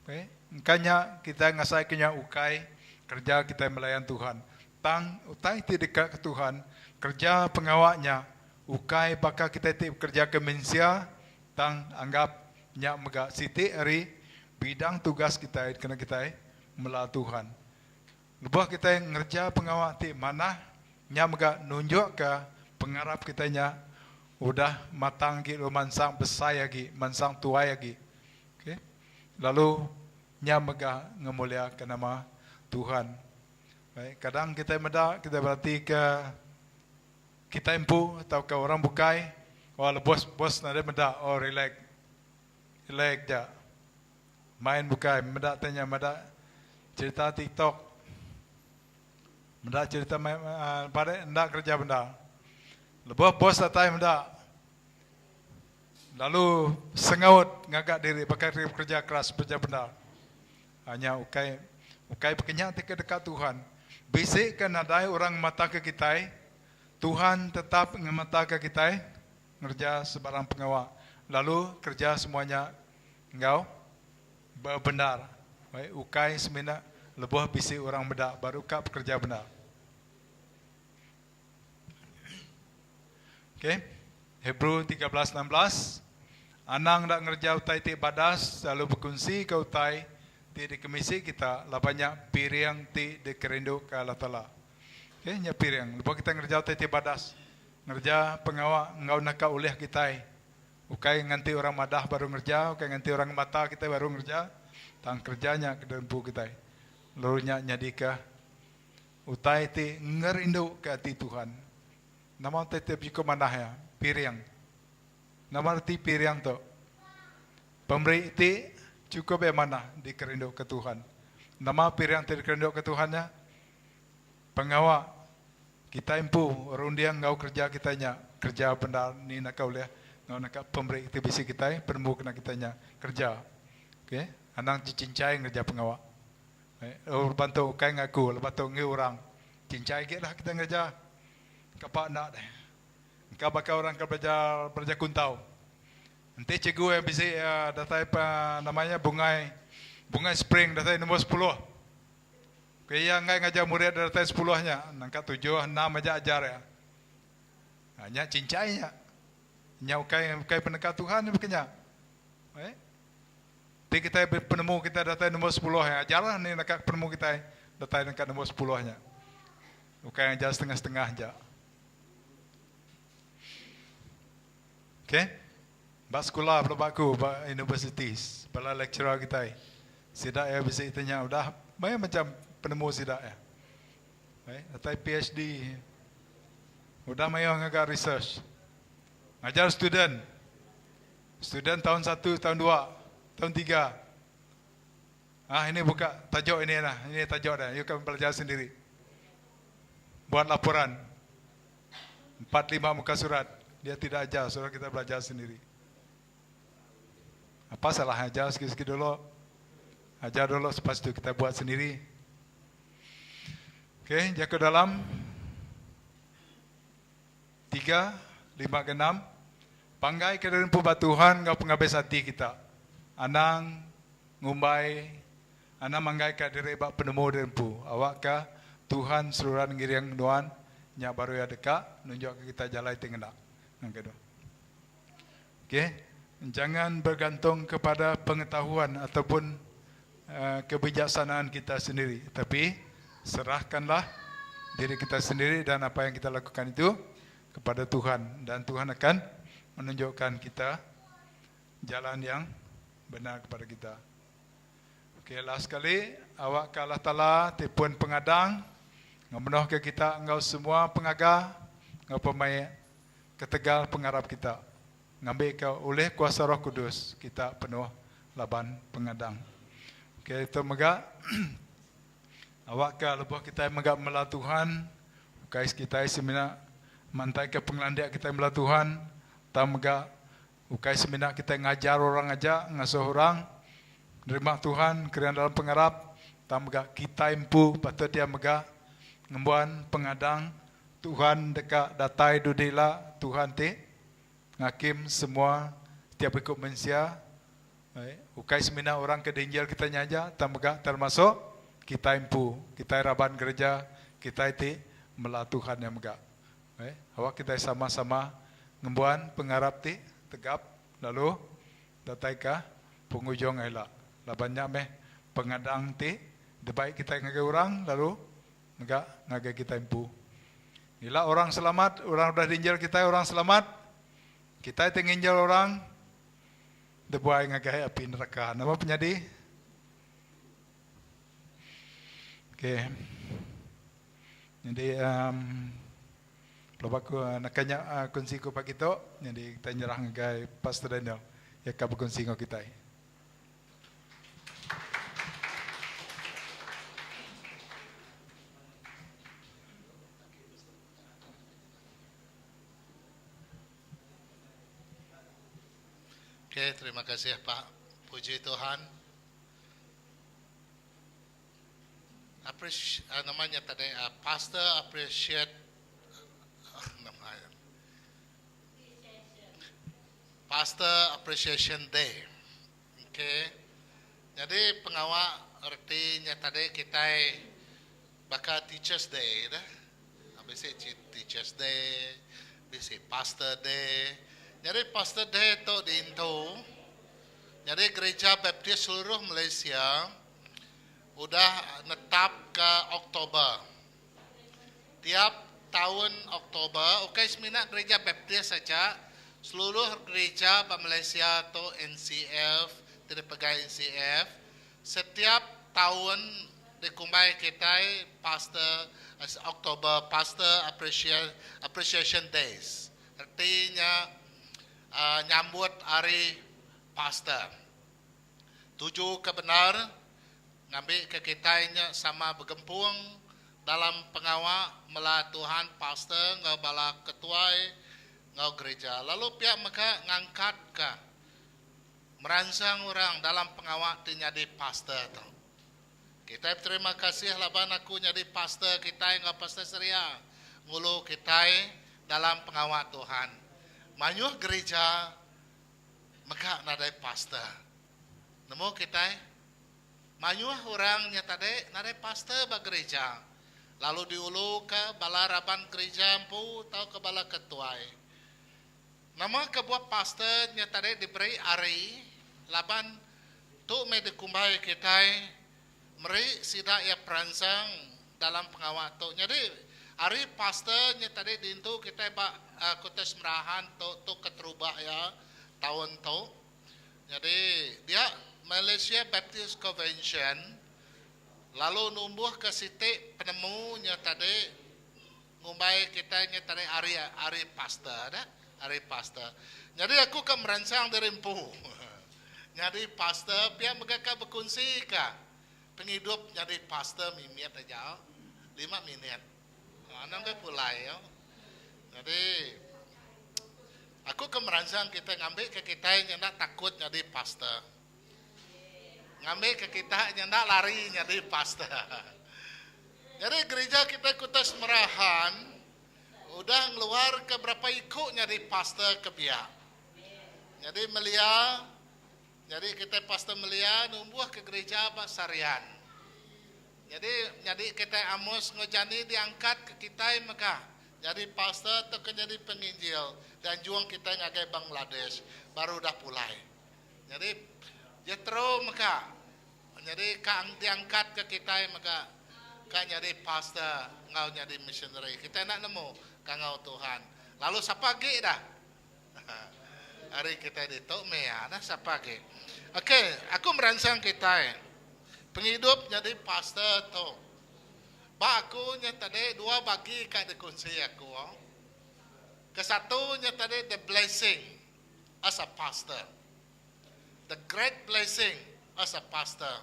Okay. Engka nya kitai ngasaika nya ukai kereja kitai melayan Tuhan. Tang utai ti deka ke Tuhan, kereja pengawa nya ukai baka kitai ti bekereja ke mensia, tang anggap nya mega siti ari bidang tugas kitai kena kitai mela Tuhan. Lebuh kitai ngereja pengawa ti manah, nya mega nunjukka pengarap kitai nya udah matang agi lalu mansang besai agi, mansang tuai agi. Okay. Lalu nya mega ngemuliaka nama Tuhan. Baik, kadang kitai meda kitai beratika kitai empu tauka orang bukai, wah bos bos nadai meda, oh relax. Relax ja. Main bukai meda te nya meda cerita TikTok. Meda cerita main uh, pada enda kerja benda. Lebuh bos datai meda Lalu sengaut ngaga diri baka ti bekereja keras bereja bendar. Nya ukai ukai baka nya ti ke deka Tuhan. Bisi ke nadai orang ngemataka kitai, Tuhan tetap ngemataka kitai ngereja sebarang pengawa lalu kereja semua nya enggau bebendar. Baik ukai semina lebuh bisi orang meda baru ka bekereja bendar. Okay. Hebrew 13 16 Anang enda ngereja utai ti badas lalu bekunsi ke utai ti dikemisi kita laban nya piring ti dikerinduka Allah Taala. Okay, nya piring. Lebuh kita ngereja utai ti badas, ngereja pengawa enggau naka ulih kitai. Ukai nganti orang madah baru ngereja, ukai nganti orang ngemata kitai baru ngereja, tang kereja nya ke empu kitai. Lalu nya nyadika Utai ti ngerinduka ati Tuhan. Nama utai ti bejuku manah iya? Piring. Nama reti piring tu? Pemeri ti chukup iya manah dikerinduka Tuhan. Nama piring ti dikerinduka Tuhan nya? Pengawa kitai empu runding enggau kereja kitai nya kereja bendar ni naka ulih enggau naka pemeri ti bisi kitai penemu kena kitai nya kereja. Okay. Anang cincai ngereja pengawa. Laban tu ukai ngaku laban tu enggi orang. Cincai agi lah kita ngereja. Kapa enda deh. Engka baka orang ke belajar belajar kuntau. Enti cikgu iya bisi datai pa nama iya bungai bungai spring datai nombor sepuluh. Ke iya enggai ngajar murid datai sepuluh nya nangka tujuh enam aja ajar iya. Nya cincai nya. Nya ukai ukai peneka Tuhan baka nya. Ti kitai penemu kitai datai nombor sepuluh nya ajar lah ni naka penemu kitai datai naka nombor sepuluh nya. Ukai ajar setengah-setengah aja. Okay. Ba sekula pelaba aku ba universities bala lecturer kitai sida iya bisi tanya udah mayuh macam penemu sida iya. Baik, datai PhD udah mayuh ngaga research. Ngajar student Student taun satu, taun dua, taun tiga. Ah ini buka tajuk ini lah, ini tajuk dah. You can belajar sendiri. Buat laporan. Empat lima muka surat. Dia tidak ajar, suruh kita belajar sendiri. Apa salah ajar sikit-sikit dulu. Ajar dulu selepas itu kita buat sendiri. Okey, jaga dalam. Tiga, lima ke enam, Panggai ke diri empu ba Tuhan enggau pengabis ati kita. Anang ngumbai, anang manggai ka diri ba penemu diri empu. Awakka Tuhan seruran ngiring nuan, nya baru Iya deka nunjukka kita jalai ti ngena. Ngagai dua. Okey, jangan bergantung kepada pengetahuan ataupun uh, kebijaksanaan kita sendiri, tapi serahkanlah diri kita sendiri dan apa yang kita lakukan itu kepada Tuhan dan Tuhan akan menunjukkan kita jalan yang benar kepada kita. Okey last sekali awak ka Allah Taala ti pun pengadang ngemenuh ke kita enggau semua pengaga enggau pemaik ketegal pengarap kita ngambi ka ulih kuasa Roh Kudus kita penuh laban pengadang. Okey tu mega awak ka lebuh kitai mega mela Tuhan ukai kitai semina mantai ka pengelandik kitai mela Tuhan tang mega Ukai semina kitai ngajar orang aja ngasuh orang nerima Tuhan kering dalam pengarap, tang mega kitai empu patut iya mega ngembuan pengadang Tuhan deka datai dudi ila Tuhan ti ngakim semua tiap iku mensia ukai semina orang ke diinjil kitai nya aja tang mega termasuk kitai empu kitai raban gereja kitai ti mela Tuhan nya mega. Awak kitai sama-sama ngembuan pengarap ti tegap lalu dataika pengujung ila. Laban nya meh pengadang ti dibai kitai ngagai orang lalu mega ngagai kitai empu. Ila orang selamat, orang udah diinjil kitai orang selamat, kitai ti nginjil orang dibuai ngagai api neraka. Nama penyadi? Okey. Nyadi um pelaba ku naka nya kunsi ku pagi tu nyadi kitai nyerah ngagai Pastor Daniel iya ka bekunsi enggau kitai. Okey, terima kasih Pak. Puji Tuhan. Appreci nama nya tadi pastor appreciate nama iya Pastor Appreciation Day. Okey. Nyadi pengawa reti nya tadi kitai baka Teachers Day dah. Bisi Teachers Day, bisi Pastor Day. Nyadi Pastor Day tu diintu nyadi Gereja Baptist seluruh Malaysia udah netapka Oktober. Tiap taun Oktober, ukai semina Gereja Baptist aja, seluruh gereja ba Malaysia tu NCF, ti dipegai NCF, setiap taun dikumbai kitai Pastor Oktober Pastor Appreciation Days. Reti nya nyambut Hari Pastor. Tuju ke bendar ngambika kitai nya sama begempung dalam pengawa mela Tuhan pastor enggau bala ketuai enggau gereja lalu pia mega ngangkatka meransang orang dalam pengawa ti nyadi pastor tu. Kitai beterima kasih laban aku nyadi pastor kitai enggau Pastor Seria ngulu kitai dalam pengawa Tuhan. Mayuh gereja Mega nadai pastor. Nemu kitai? Mayuh orang nya tadi nadai pastor ba gerija, lalu diuluka bala raban gerija empu tauka bala ketuai. Nama kebuah pastor nya tadi diberi ari laban tu meh dikumbai kitai meri sida iya peransang dalam pengawa tu. Nyadi ari pastor nya tadi diintu kitai ba Kota Semerahan tu tu keterubah iya taun tu. Nyadi dia Malaysia Baptist Convention lalu numbuhka siti penemu nya tadi ngumbai kitai nya tadi ari ari pastor dah ari pastor. Nyadi aku ka meransang diri empu nyadi pastor pia mega ka bekunsi ka pengidup nyadi pastor mimit aja lima minit anang deh pulai yo. Nyadi aku ka meransang kitai ngambi ka kitai nya enda takut nyadi pastor. Ngambi ka kita nya enda lari nyadi pastor. Nyadi gerija kitai Kota Semerahan udah ngeluarka berapa iku nyadi pastor ke biak. Nyadi melia nyadi kitai pastor melia numbuhka gerija ba Serian. Nyadi nyadi kitai Amos enggau Jani diangkat ke kitai mega nyadi pastor tauka nyadi penginjil dianjung kitai ngagai Bangladesh baru udah pulai. Nyadi Jethro mega nyadi ka diangkatka kitai mega ka nyadi pastor enggau nyadi missionary. Kitai enda nemu kangau Tuhan. Lalu sapa agi dah? Ari kitai ditu meh iya nah sapa agi. Okey, aku meransang kitai pengidup nyadi pastor tu. Ba aku nya tadi dua bagi ka dikunsi aku. Kesatu nya tadi the blessing as a pastor. The great blessing as a pastor.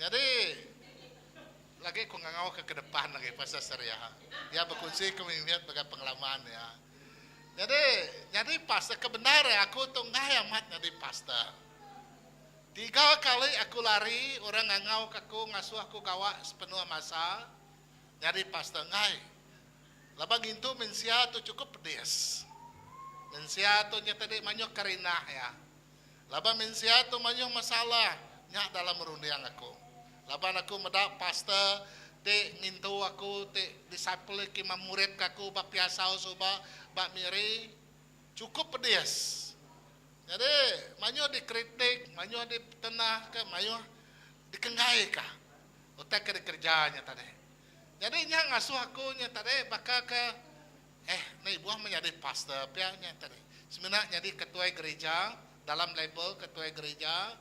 Nyadi lagi ku ngangau ke ke depan lagi pasal Seria. Iya bekunsi ke mimit mega pengalaman iya. Nyadi nyadi pastor ke bendar aku tu enggai amat nyadi pastor. Tiga kali aku lari orang ngangau ke aku ngasuh aku gawa sepenuh masa nyadi pastor enggai. Laban ngintu mensia tu chukup pedis. Mensia tu nya tadi mayuh kerinah iya. Laban mensia tu mayuh masalah nya dalam runding aku. Laban aku meda pastor ti ngintu aku ti disciple ke memuridka aku ba Piasau suba ba Miri chukup pedis. Nyadi mayuh dikritik, mayuh ditenahka, mayuh dikenggaika utai ke dikereja nya tadi. Nyadi nya ngasuh aku nya tadi baka ke Eh, enda ibuh meh nyadi pastor pia nya tadi. Semina nyadi ketuai gerija, dalam label ketuai gerija.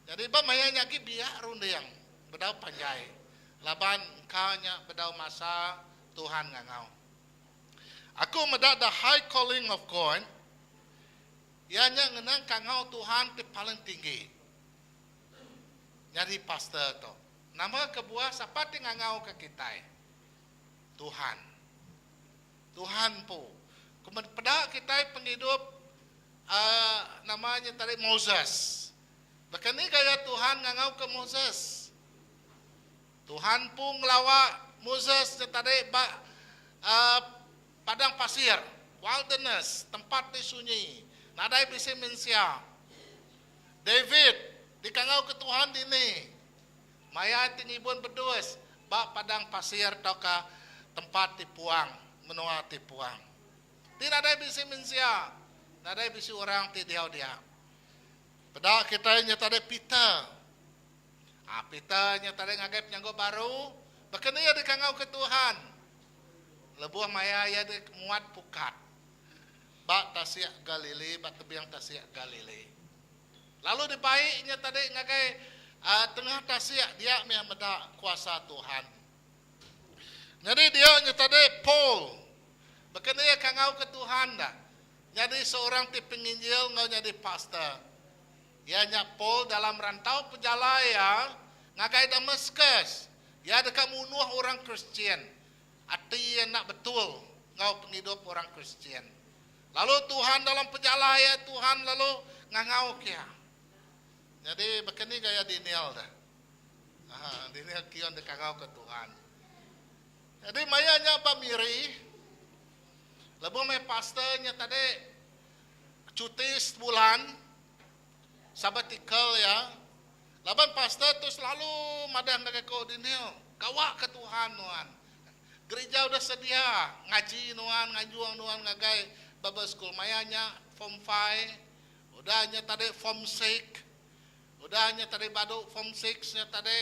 Nyadi ba maya nya agi biak runding bedau panjai laban engka nya bedau masa Tuhan ngangau. Aku meda the high calling of God iya nya ngenang kangau Tuhan ti paling tinggi nyadi pastor tu. Nama kebuah sapa ti ngangau ka kitai? Tuhan. Tuhan empu. Peda kitai pengidup uhh nama nya tadi Moses. Baka ni gaya Tuhan ngangauka Moses? Tuhan empu ngelawa Moses nya tadi ba uhh padang pasir, wilderness, tempat ti sunyi, nadai bisi mensia. David dikangauka Tuhan dini? Maya ti ngibun bedus ba padang pasir tauka tempat ti puang, menua ti puang. Ti nadai bisi mensia, nadai bisi orang ti diau dia. Peda kitai nya tadi Peter. Aa Peter nya tadi ngagai penyanggup baru, baka ni iya dikangauka Tuhan lebuh maya iya di muat pukat ba Tasik Galili, ba tebing Tasik Galili. Lalu dibai nya tadi ngagai tengah tasik dia mih meda kuasa Tuhan. Nyadi dia nya tadi Paul baka ni iya kangau ke Tuhan dah nyadi seorang ti penginjil enggau nyadi pastor. Iya nya Paul dalam rantau pejalai iya ngagai Damaskus. Iya deka munuh orang Kristian. Ati iya enda betul enggau pengidup orang Kristian. Lalu Tuhan dalam pejalai iya, Tuhan lalu ngangau ke iya. Nyadi baka ni gaya Daniel deh. Aha, Daniel kion dikangau ke Tuhan. Nyadi maya nya ba Miri, lebuh meh pastor nya tadi cuti sebulan, sabbatical iya, laban pastor tu selalu madah ngagai ku Daniel, gawa ke Tuhan nuan. Gerija udah sedia ngaji nuan nganjung nuan ngagai Bible School maya nya form five udah nya tadi form six udah nya tadi badu form six nya tadi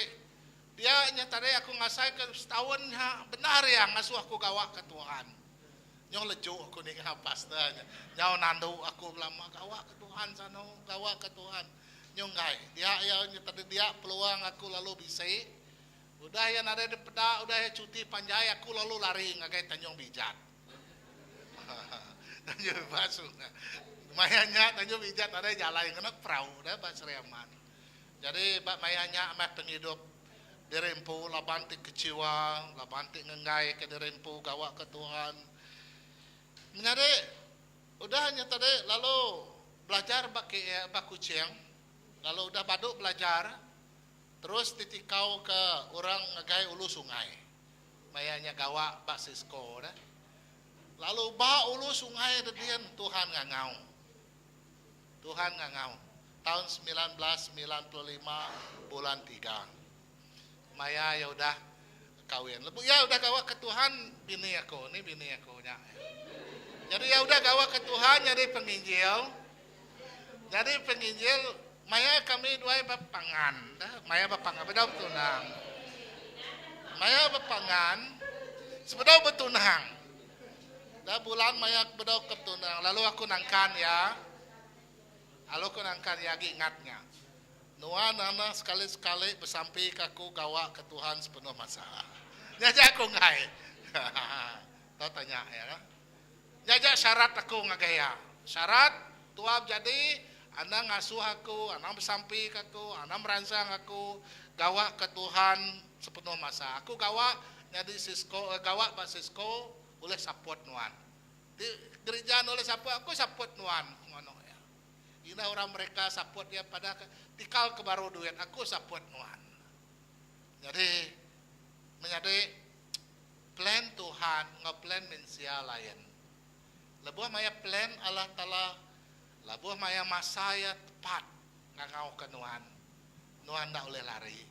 dia nya tadi aku ngasai ke setaun nya bendar iya ngasuh aku gawa ke Tuhan nyau leju aku ninga pastor nya nyau nandu aku belama gawa ke Tuhan sanu gawa ke Tuhan nyau enggai dia iya nya tadi dia peluang aku lalu bisi. Udah iya nadai dipeda, udah iya cuti panjai aku lalu lari ngagai Tanjung Bijat. Tanjung Bijat sungai. Maya nya Tanjung Bijat nadai jalai ngena perau dah ba Sri Aman. Jadi ba maya nya meh pengidup diri empu laban ti kecewa, laban ti ngenggai ke diri empu gawa ke Tuhan. Menyadi udah nya tadi lalu belajar ba KL ba Kuching lalu udah badu belajar Terus ditikau ke orang ngagai ulu sungai. Maya nya gawa ba Cisco deh. Lalu ba ulu sungai dedin Tuhan ngangau. Tuhan ngangau taun 1995 bulan tiga. Maya iya udah kawin. Lebuh iya udah gawa ke Tuhan bini aku, ni bini aku nya. Nyadi iya udah gawa ke Tuhan nyadi penginjil. Nyadi penginjil maya kami duai bepangan dah maya bepangan bedau betunang. Maya bepangan sebedau betunang. Dah bulan maya aku bedau ke betunang lalu aku nangkan iya. Lalu aku nangkan iya agi ingat nya. Nuan anak sekali-sekali besampi ke aku gawa ke Tuhan sepenuh masa. Nya aja aku enggai. Tau tanya iya. Nya aja syarat aku ngagai iya. Syarat tua bejadi anang ngasuh aku, anang besampi ke aku, anang meransang aku gawa ke Tuhan sepenuh masa. Aku gawa nyadi Cisco, gawa ba Cisco ulih support nuan. Ti gerija enda ulih support aku support nuan, ku nganu iya. Indah orang mereka support iya padah ke tikal ke baru duit aku support nuan. Nyadi menyadi plan Tuhan enggau plan mensia lain. Lebuh maya plan Allah Taala lebuh maya masa iya tepat ngangauka nuan, nuan enda ulih lari.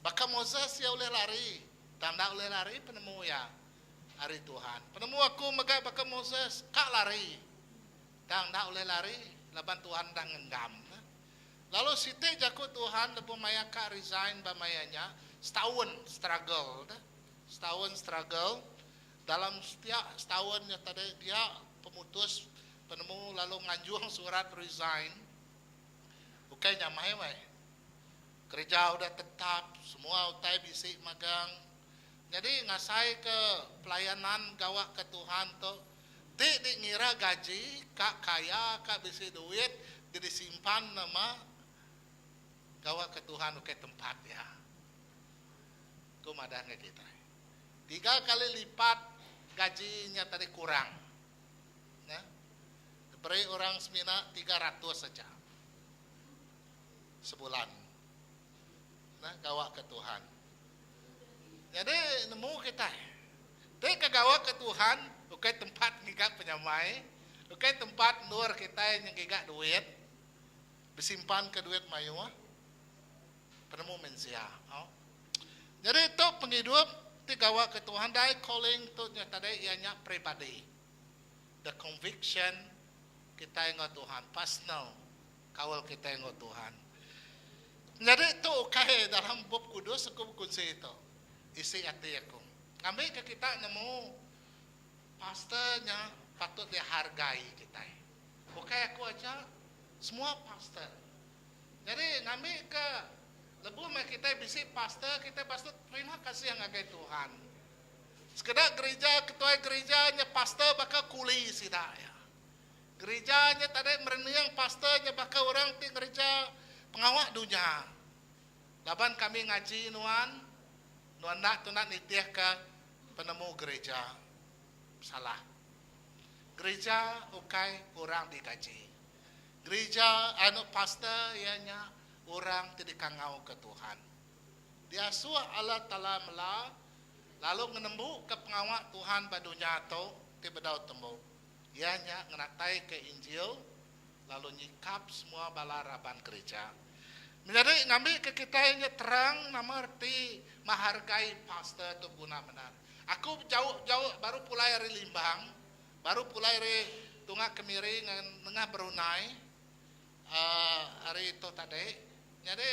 Baka Moses iya ulih lari, tang enda ulih lari penemu iya ari Tuhan. Penemu aku mega baka Moses, ka lari, tang enda ulih lari laban Tuhan udah ngenggam. Lalu siti jaku Tuhan lebuh maya ka resign ba maya nya, setaun struggle deh. Setaun struggle, dalam setiap setaun nya tadi dia pemutus penemu lalu nganjung surat resign. Ukai nyamai weh. Kereja udah tetap, semua utai bisi magang. Nyadi ngasai ke pelayanan gawa ke Tuhan tu ti di ngira gaji ka kaya ka bisi duit ti disimpan nama gawa ke Tuhan ukai tempat iya. Ku madah ngagai kitai. Tiga kali lipat gaji nya tadi kurang. Nah, diberi orang semina 300 aja sebulan. Nah, gawa ke Tuhan. Nyadi nemu kitai. Ti ke gawa ke Tuhan ukai tempat ngiga penyamai, ukai tempat endur kitai ngiga duit, besimpan ke duit mayuh, penemu mensia. Au. Nyadi tu pengidup ti gawa ke Tuhan dai calling tu nya tadi iya nya peribadi. The conviction kitai enggau Tuhan, personal kaul kitai enggau Tuhan. Nyadi tu ukai dalam Bup Kudus aku bekunsi tu. Isi ati aku. Ngambika kita nemu pastor nya patut dihargai kitai. Ukai aku aja, semua pastor. Nyadi ngambika lebuh meh kitai bisi pastor, kitai patut terima kasih ngagai Tuhan. Sekeda gerija, ketuai gerija nya pastor baka kuli sida iya. Gerija nya tadi merening pastor nya baka orang ti ngereja pengawa dunya. Laban kami ngaji nuan, nuan enda tuna nitihka penemu gerija. Salah. Gerija ukai orang digaji. Gerija anu pastor iya nya orang ti dikangauka Tuhan. Diasuh Allah Taala mela lalu ngenembuka pengawa Tuhan ba dunya tu ti bedau tembu. Iya nya ngenataika Injil lalu nyikap semua bala raban gerija. Menyadi ngambika kitai nya terang nama reti menghargai pastor tu beguna bendar. Aku jauh-jauh baru pulai ari Limbang, baru pulai ari tunga Kemiri nengah Brunei uhh ari tu tadi. Nyadi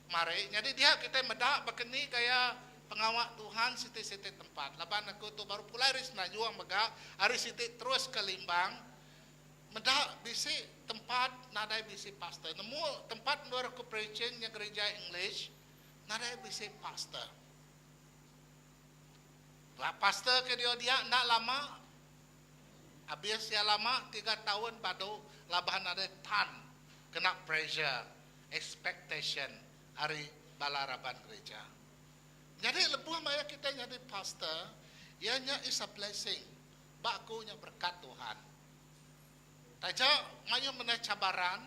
kemari nyadi dia kitai meda baka ni gaya pengawa Tuhan siti-siti tempat. Laban aku tu baru pulai ari Semenanjung mega ari siti terus ke Limbang meda bisi tempat nadai bisi pastor. Nemu tempat endur aku preaching nya gerija English nadai bisi pastor. Ba pastor ke diau dia enda lama abis iya lama tiga taun badu laban nadai tan kena pressure expectation ari bala raban gerija. Nyadi lebuh maya kitai nyadi pastor, iya nya is a blessing. Ba aku nya berekat Tuhan. Taja mayuh mendai cabaran,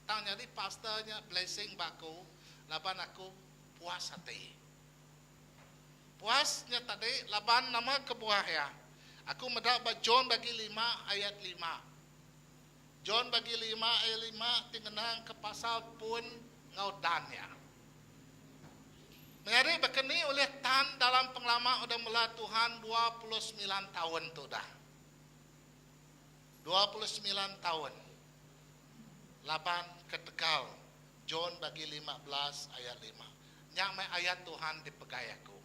tang nyadi pastor nya blessing ba aku laban aku puas ati. Puas nya tadi laban nama kebuah iya. Aku meda ba John bagi lima ayat lima. John bagi lima ayat lima ti ngenangka pasal pun enggau dan iya. Menyadi baka ni ulih tan dalam pengelama udah mela Tuhan 29 taun tu dah. 29 taun laban ketegal John bagi 15 ayat lima. Nya meh ayat Tuhan dipegai aku.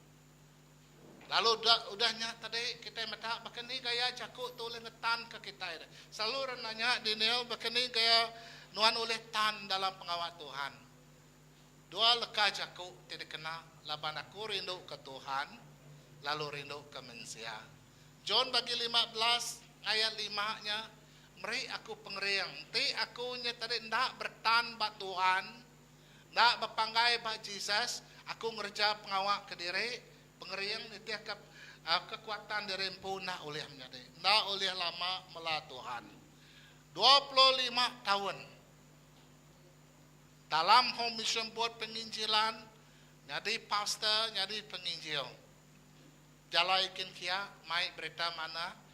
Lalu udah nya tadi kitai meda baka ni gaya jaku tu ulih ngetanka kitai. Selalu orang nanya Daniel baka ni gaya nuan ulih tan dalam pengawa Tuhan. Dua leka jaku ti dikena laban aku rinduka Tuhan lalu rinduka mensia. John bagi 15 ayat lima nya meri aku pengering enti aku nya tadi enda beretan ba Tuhan, enda bepanggai ba Jesus, aku ngereja pengawa kediri, pengering nitihka kekuatan diri empu enda ulih menyadi. Enda ulih lama mela Tuhan. 25 taun dalam Home Mission Board penginjilan, nyadi pastor, nyadi penginjil. Jalai kin kia mai berita manah.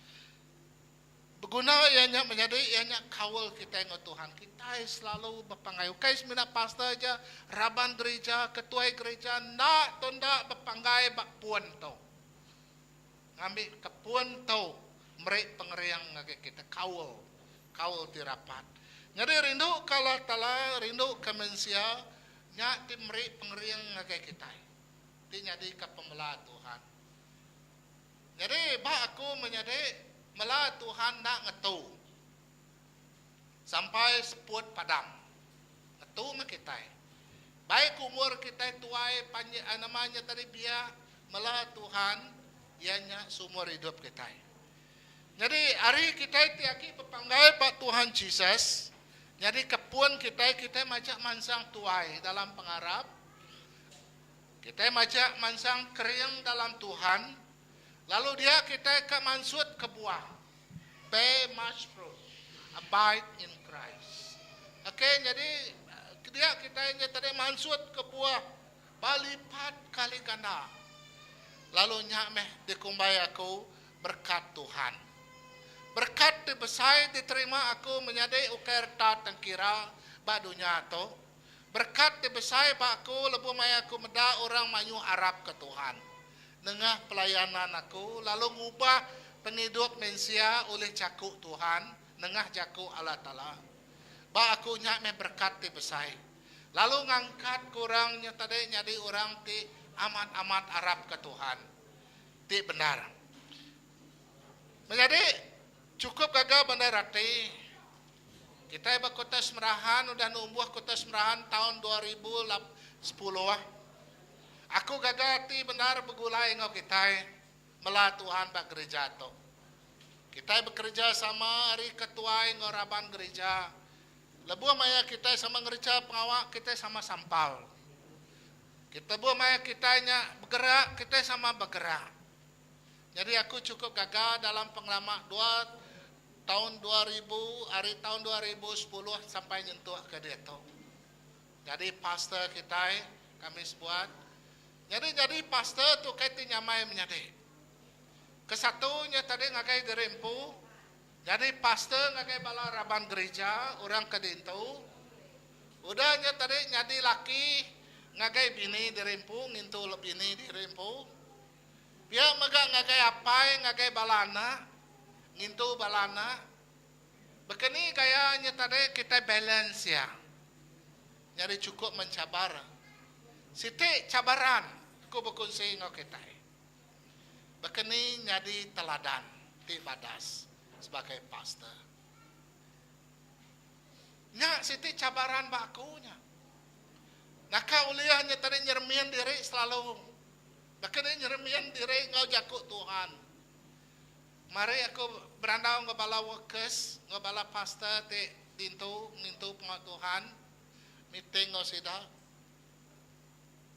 Beguna iya nya menyadi iya nya kaul kitai enggau Tuhan. Kitai selalu bepanggai. Ukai semina pastor aja, raban gerija, ketuai gerija enda tu enda bepanggai ba pun tu. Ngambi ke pun tu meri pengering ngagai kitai kaul, kaul ti rapat. Nyadi rindu ke Allah Taala, rindu ke mensia nya ti meri pengering ngagai kitai. Ti nyadika pemela Tuhan. Nyadi ba aku menyadi mela Tuhan enda ngetu sampai seput padam. Ngetu meh kitai. Baik umur kitai tuai panjai nama nya tadi biak mela Tuhan iya nya sumur idup kitai. Nyadi ari kitai ti agi bepanggai ba Tuhan Jesus nyadi ke pun kitai kitai majak mansang tuai dalam pengarap. Kitai majak mansang kering dalam Tuhan, lalu dia kitai ka mansut ke buah, bear much fruit, abide in Christ. Ok, nyadi dia kitai nya tadi mansut ke buah balipat kali ganda. Lalu nya meh dikumbai aku berekat Tuhan. Berekat ti besai diterima aku menyadi ukai reta tengkira ba dunya tu. Berekat ti besai ba aku lebuh maya aku meda orang mayuh arapka Tuhan nengah pelayanan aku lalu ngubah pengidup mensia ulih jaku Tuhan nengah jaku Allah Taala. Ba aku nya meh berekat ti besai. Lalu ngangkatka orang nya tadi nyadi orang ti amat-amat arapka Tuhan ti bendar. Menyadi chukup gaga bendar ati. Kitai ba Kota Semerahan udah numbuh Kota Semerahan taun 2010. Aku gaga ati bendar begulai enggau kitai mela Tuhan ba gerija tu. Kitai bekereja sama ari ketuai enggau raban gerija. Lebuh maya kitai sama ngereja pengawa kitai sama sampal. Lebuh maya kitai nya begerak kitai sama begerak. Nyadi aku chukup gaga dalam pengelama dua taun 2000 ari taun 2010 sampai nyentuk ke diatu. Nyadi pastor kitai kami sebuat. Nyadi nyadi pastor tu kai ti nyamai menyadi. Kesatu nya tadi ngagai diri empu, nyadi pastor ngagai bala raban gerija orang ke diintu. Udah nya tadi nyadi laki ngagai bini diri empu ngintu bini diri empu. Pia mega ngagai apai ngagai bala anak, ngintu bala anak. Baka ni gaya nya tadi kitai balance iya. Nyadi chukup mencabar. Siti cabaran ku bekunsi enggau kitai. Baka ni nyadi teladan ti badas sebagai pastor. Nya siti cabaran ba aku nya. Naka ulih nya tadi nyeremin diri selalu. Baka ni nyeremin diri enggau jaku Tuhan. Mari aku berandau enggau bala workers enggau bala pastor ti dintu ngintu pengawa Tuhan, meeting enggau sida.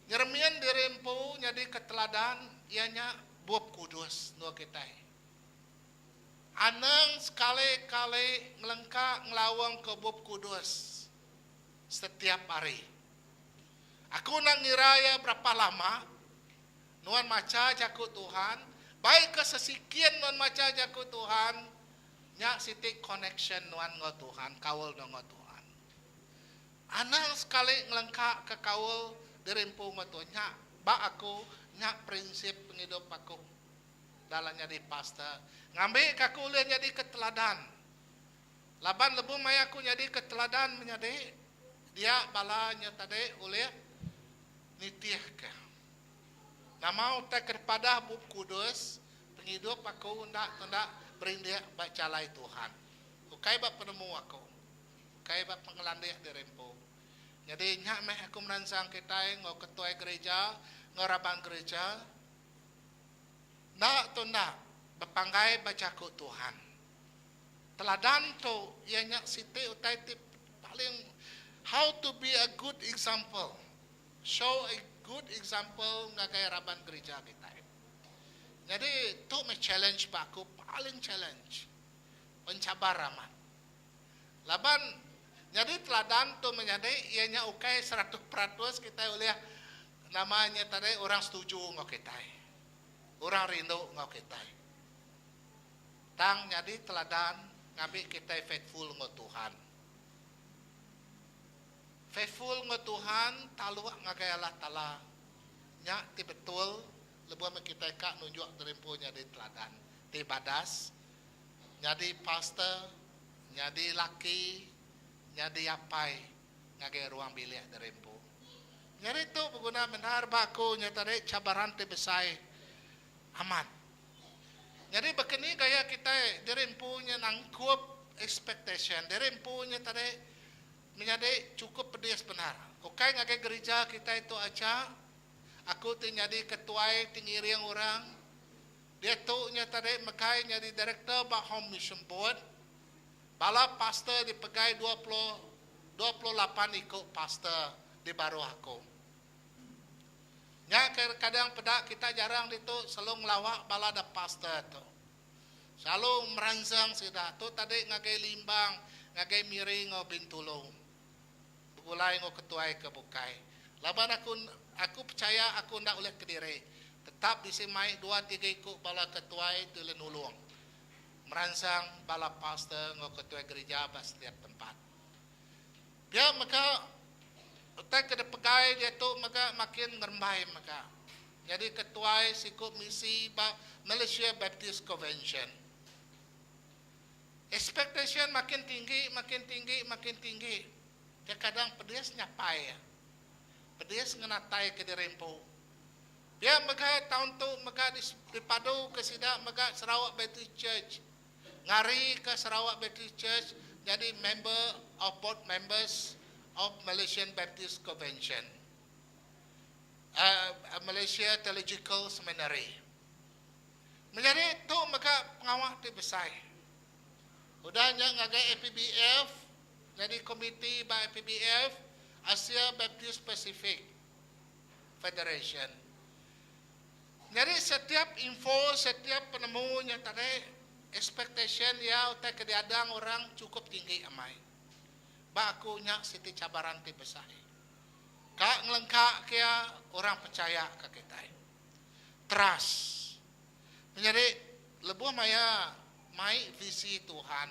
Nyeremin diri empu nyadika teladan iya nya Bup Kudus endur kitai. Anang sekali-kali ngelengka ngelaungka Bup Kudus setiap hari. Aku enda ngira iya berapa lama nuan macha Jaku Tuhan, baikka sesikin nuan macha Jaku Tuhan, nya siti connection nuan enggau Tuhan, kaul nuan enggau Tuhan. Anang sekali ngelengkaka kaul diri empu enggau Tuhan. Nya ba aku, nya prinsip pengidup aku dalam nyadi pastor. Ngambika aku ulih nyadika teladan. Laban lebuh maya aku nyadika teladan menyadi, dia bala nya tadi ulih nitihka. Nama utai ke dipadah Bup Kudus, pengidup aku enda tenda berindik ba jalai Tuhan. Ukai ba penemu aku. Ukai ba pengelandik diri empu. Nyadi nya meh aku meransang kitai enggau ketuai gereja enggau raban gereja enda tu enda bepanggai ba jaku Tuhan. Teladan tu iya nya siti utai ti paling how to be a good example, show a good example ngagai raban gereja kitai. Nyadi tu meh challenge ba aku paling challenge, pencabar amat. Laban nyadi teladan tu menyadi iya nya ukai 100% kitai ulih nama nya tadi orang setuju enggau kitai. Orang rindu enggau kitai. Tang nyadi teladan ngambi kitai faithful enggau Tuhan. Faithful enggau Tuhan taluk ngagai Allah Taala nya ti betul lebuh meh kitai ka nunjuk diri empu nyadi teladan ti badas nyadi pastor, nyadi laki, nyadi apai ngagai ruang bilik diri empu. Nyadi tu beguna bendar ba aku nya tadi cabaran ti besai amat. Nyadi baka ni gaya kitai diri empu nya nangkup expectation diri empu nya tadi menyadi chukup pedis bendar. Ukai ngagai gerija kitai tu aja, aku ti nyadi ketuai ti ngiring orang Diatu nya tadi megai nyadi direktor ba Home Mission Board. Bala pastor dipegai 20, 28 iku pastor di baruh aku. Nya ke kadang peda kita jarang ditu selalu ngelawa bala da pastor tu. Selalu meransang sida tu tadi ngagai Limbang, ngagai Miri enggau Bintulu. Begulai enggau ketuai ke bukai. Laban aku aku pechaya aku enda ulih kediri. Tetap bisi mai dua tiga iku bala ketuai ti ulih nulung meransang bala pastor enggau ketuai gerija ba setiap tempat. Pia mega utai ke dipegai diatu mega makin ngerembai mega. Nyadi ketuai siku misi ba Malaysia Baptist Convention. Expectation makin tinggi, makin tinggi, makin tinggi. Kekadang pedis nyapai iya. Pedis ngenataika diri empu. Pia mega taun tu mega dipaduka sida mega Sarawak Baptist Church. Ngarika Sarawak Baptist Church nyadi member of board members of Malaysian Baptist Convention. Malaysia Theological Seminary. Menyadi tu mega pengawa ti besai. Udah nya ngagai APBF, nyadi komiti ba APBF, Asia Baptist Pacific Federation. Nyadi setiap info, setiap penemu nya tadi, expectation iya utai ke diadang orang chukup tinggi amai. Ba aku nya siti cabaran ti besai. Ka ngelengka ke iya orang pechaya ka kitai. Trust. Menyadi lebuh maya mai visi Tuhan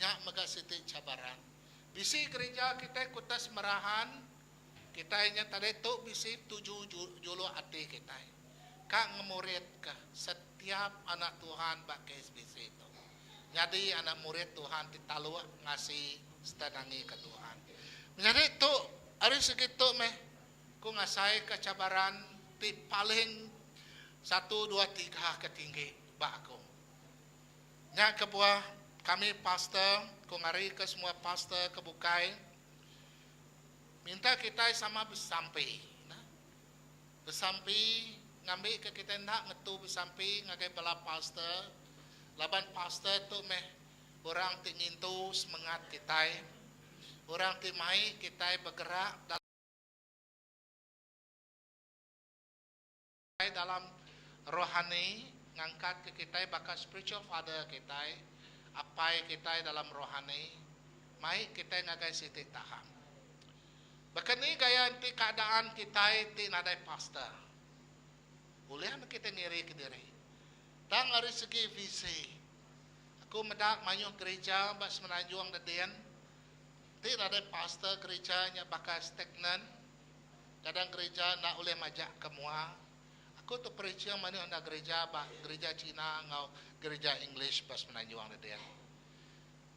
nya mega siti cabaran. Bisi gerija kitai Kota Semerahan kitai nya tadi tu bisi tuju juluk ati kitai ka ngemuridka setiap anak Tuhan ba KSBC tu nyadi anak murid Tuhan ti taluk ngasi sereta nangika Tuhan. Menyadi tu ari segi tu meh Ku ngasaika cabaran ti paling satu dua tiga ke tinggi ba aku. Nya kebuah kami pastor ku ngarika semua pastor ke bukai minta kitai sama besampi. Besampi ngambika kitai enda ngetu besampi ngagai bala pastor laban pastor tu meh orang ti ngintu semengat kitai, orang ti mai kitai begerak dalam Dalam rohani ngangkatka kitai baka spiritual father kitai, apai kitai dalam rohani, mai kitai ngagai siti tahap. Baka ni gaya enti keadaan kitai ti nadai pastor? Ulih meh kitai ngirika diri. Tang ari segi visi, aku meda mayuh gerija ba Semenanjung Dedin ti nadai pastor gerija nya baka stagnan. Kadang gerija enda ulih majak ke mua. Aku tu preaching mayuh enda gerija ba gerija Cina enggau gerija English ba Semenanjung dedin.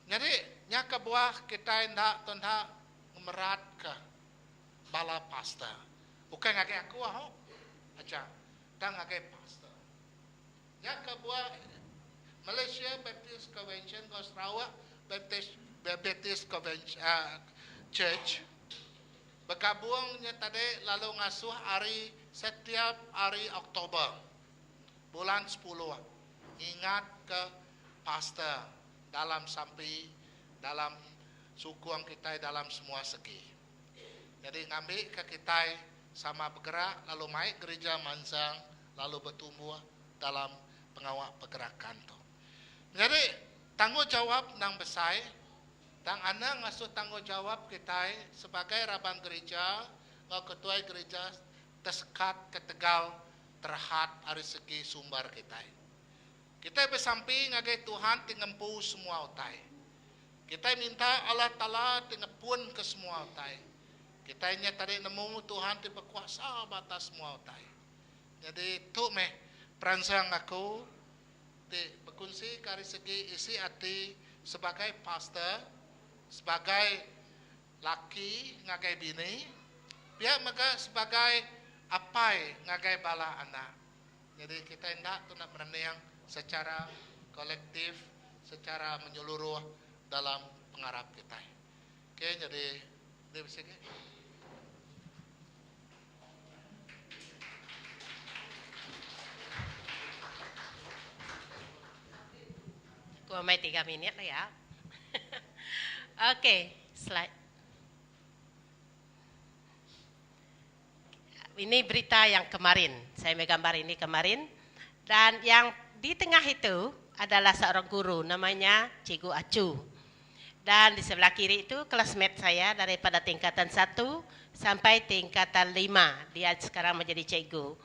Nyadi nya kebuah kitai enda tu enda ngemeratka bala pastor. Ukai ngagai aku aho. aja tang ngagai pastor. Nya kebuah Malaysia Baptist Convention enggau Sarawak Baptist Baptist Convention Church begabung nya tadi lalu ngasuh hari setiap hari Oktober bulan sepuluh ngingatka pastor dalam sampi dalam sukung kitai dalam semua segi. Nyadi ngambika kitai sama begerak lalu mai gerija mansang lalu betumbuh dalam pengawa pergerakan tu. Nyadi tanggungjawap endang besai tang anang ngasuh tanggungjawap kitai sebagai raban gerija enggau ketuai gerija tesekat ketegal terhad ari segi sumber kitai. Kitai besampi ngagai Tuhan ti ngempu semua utai. Kitai minta Allah Taala ti ngepunka semua utai. Kitai nya tadi nemu Tuhan ti bekuasa ba atas semua utai. Nyadi tu meh peransang aku ti bekunsika ari segi isi ati sebagai pastor, sebagai laki ngagai bini, pia mega sebagai apai ngagai bala anak. Nyadi kitai enda tu enda merening secara kolektif, secara menyeluruh dalam pengarap kitai. Okey nyadi deh bisi agi. Aku amai tiga minit lah ya. Okey, slide. Ini berita yang kemarin. Saya ambil gambar ini kemarin. Dan yang di tengah itu adalah seorang guru namanya Cikgu Acu. Dan di sebelah kiri itu classmate saya daripada tingkatan 1 sampai tingkatan 5. Dia sekarang menjadi cikgu.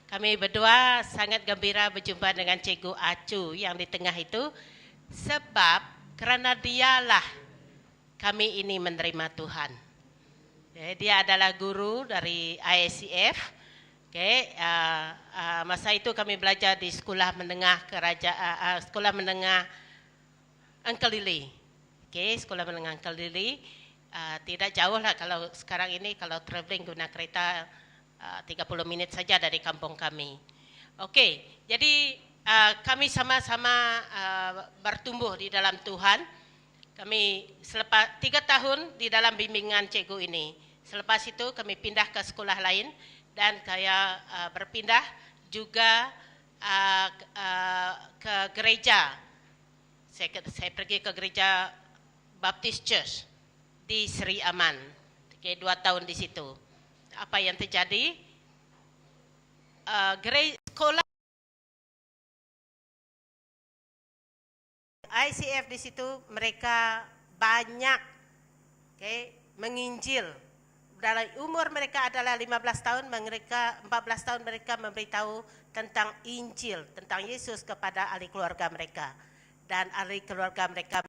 Kami berdua sangat gembira berjumpa dengan Cikgu Acu yang di tengah itu sebab kerana dialah kami ini menerima Tuhan. Dia adalah guru dari IACF. Okay, masa itu kami belajar di sekolah menengah keraja, sekolah menengah Engkelili. Okay, sekolah menengah Engkelili. Tidak jauh lah kalau sekarang ini kalau travelling guna kereta 30 minit saja dari kampung kami. Okey, jadi kami sama-sama bertumbuh di dalam Tuhan. Kami selepas 3 tahun di dalam bimbingan cikgu ini. Selepas itu kami pindah ke sekolah lain dan saya berpindah juga ke gereja. Saya saya pergi ke gereja Baptist Church di Seri Aman. Okey, 2 tahun di situ. Apa yang terjadi? Gereja sekolah ICF di situ mereka banyak okay, menginjil. Dalam umur mereka adalah 15 tahun, mereka 14 tahun mereka memberitahu tentang Injil, tentang Yesus kepada ahli keluarga mereka. Dan ahli keluarga mereka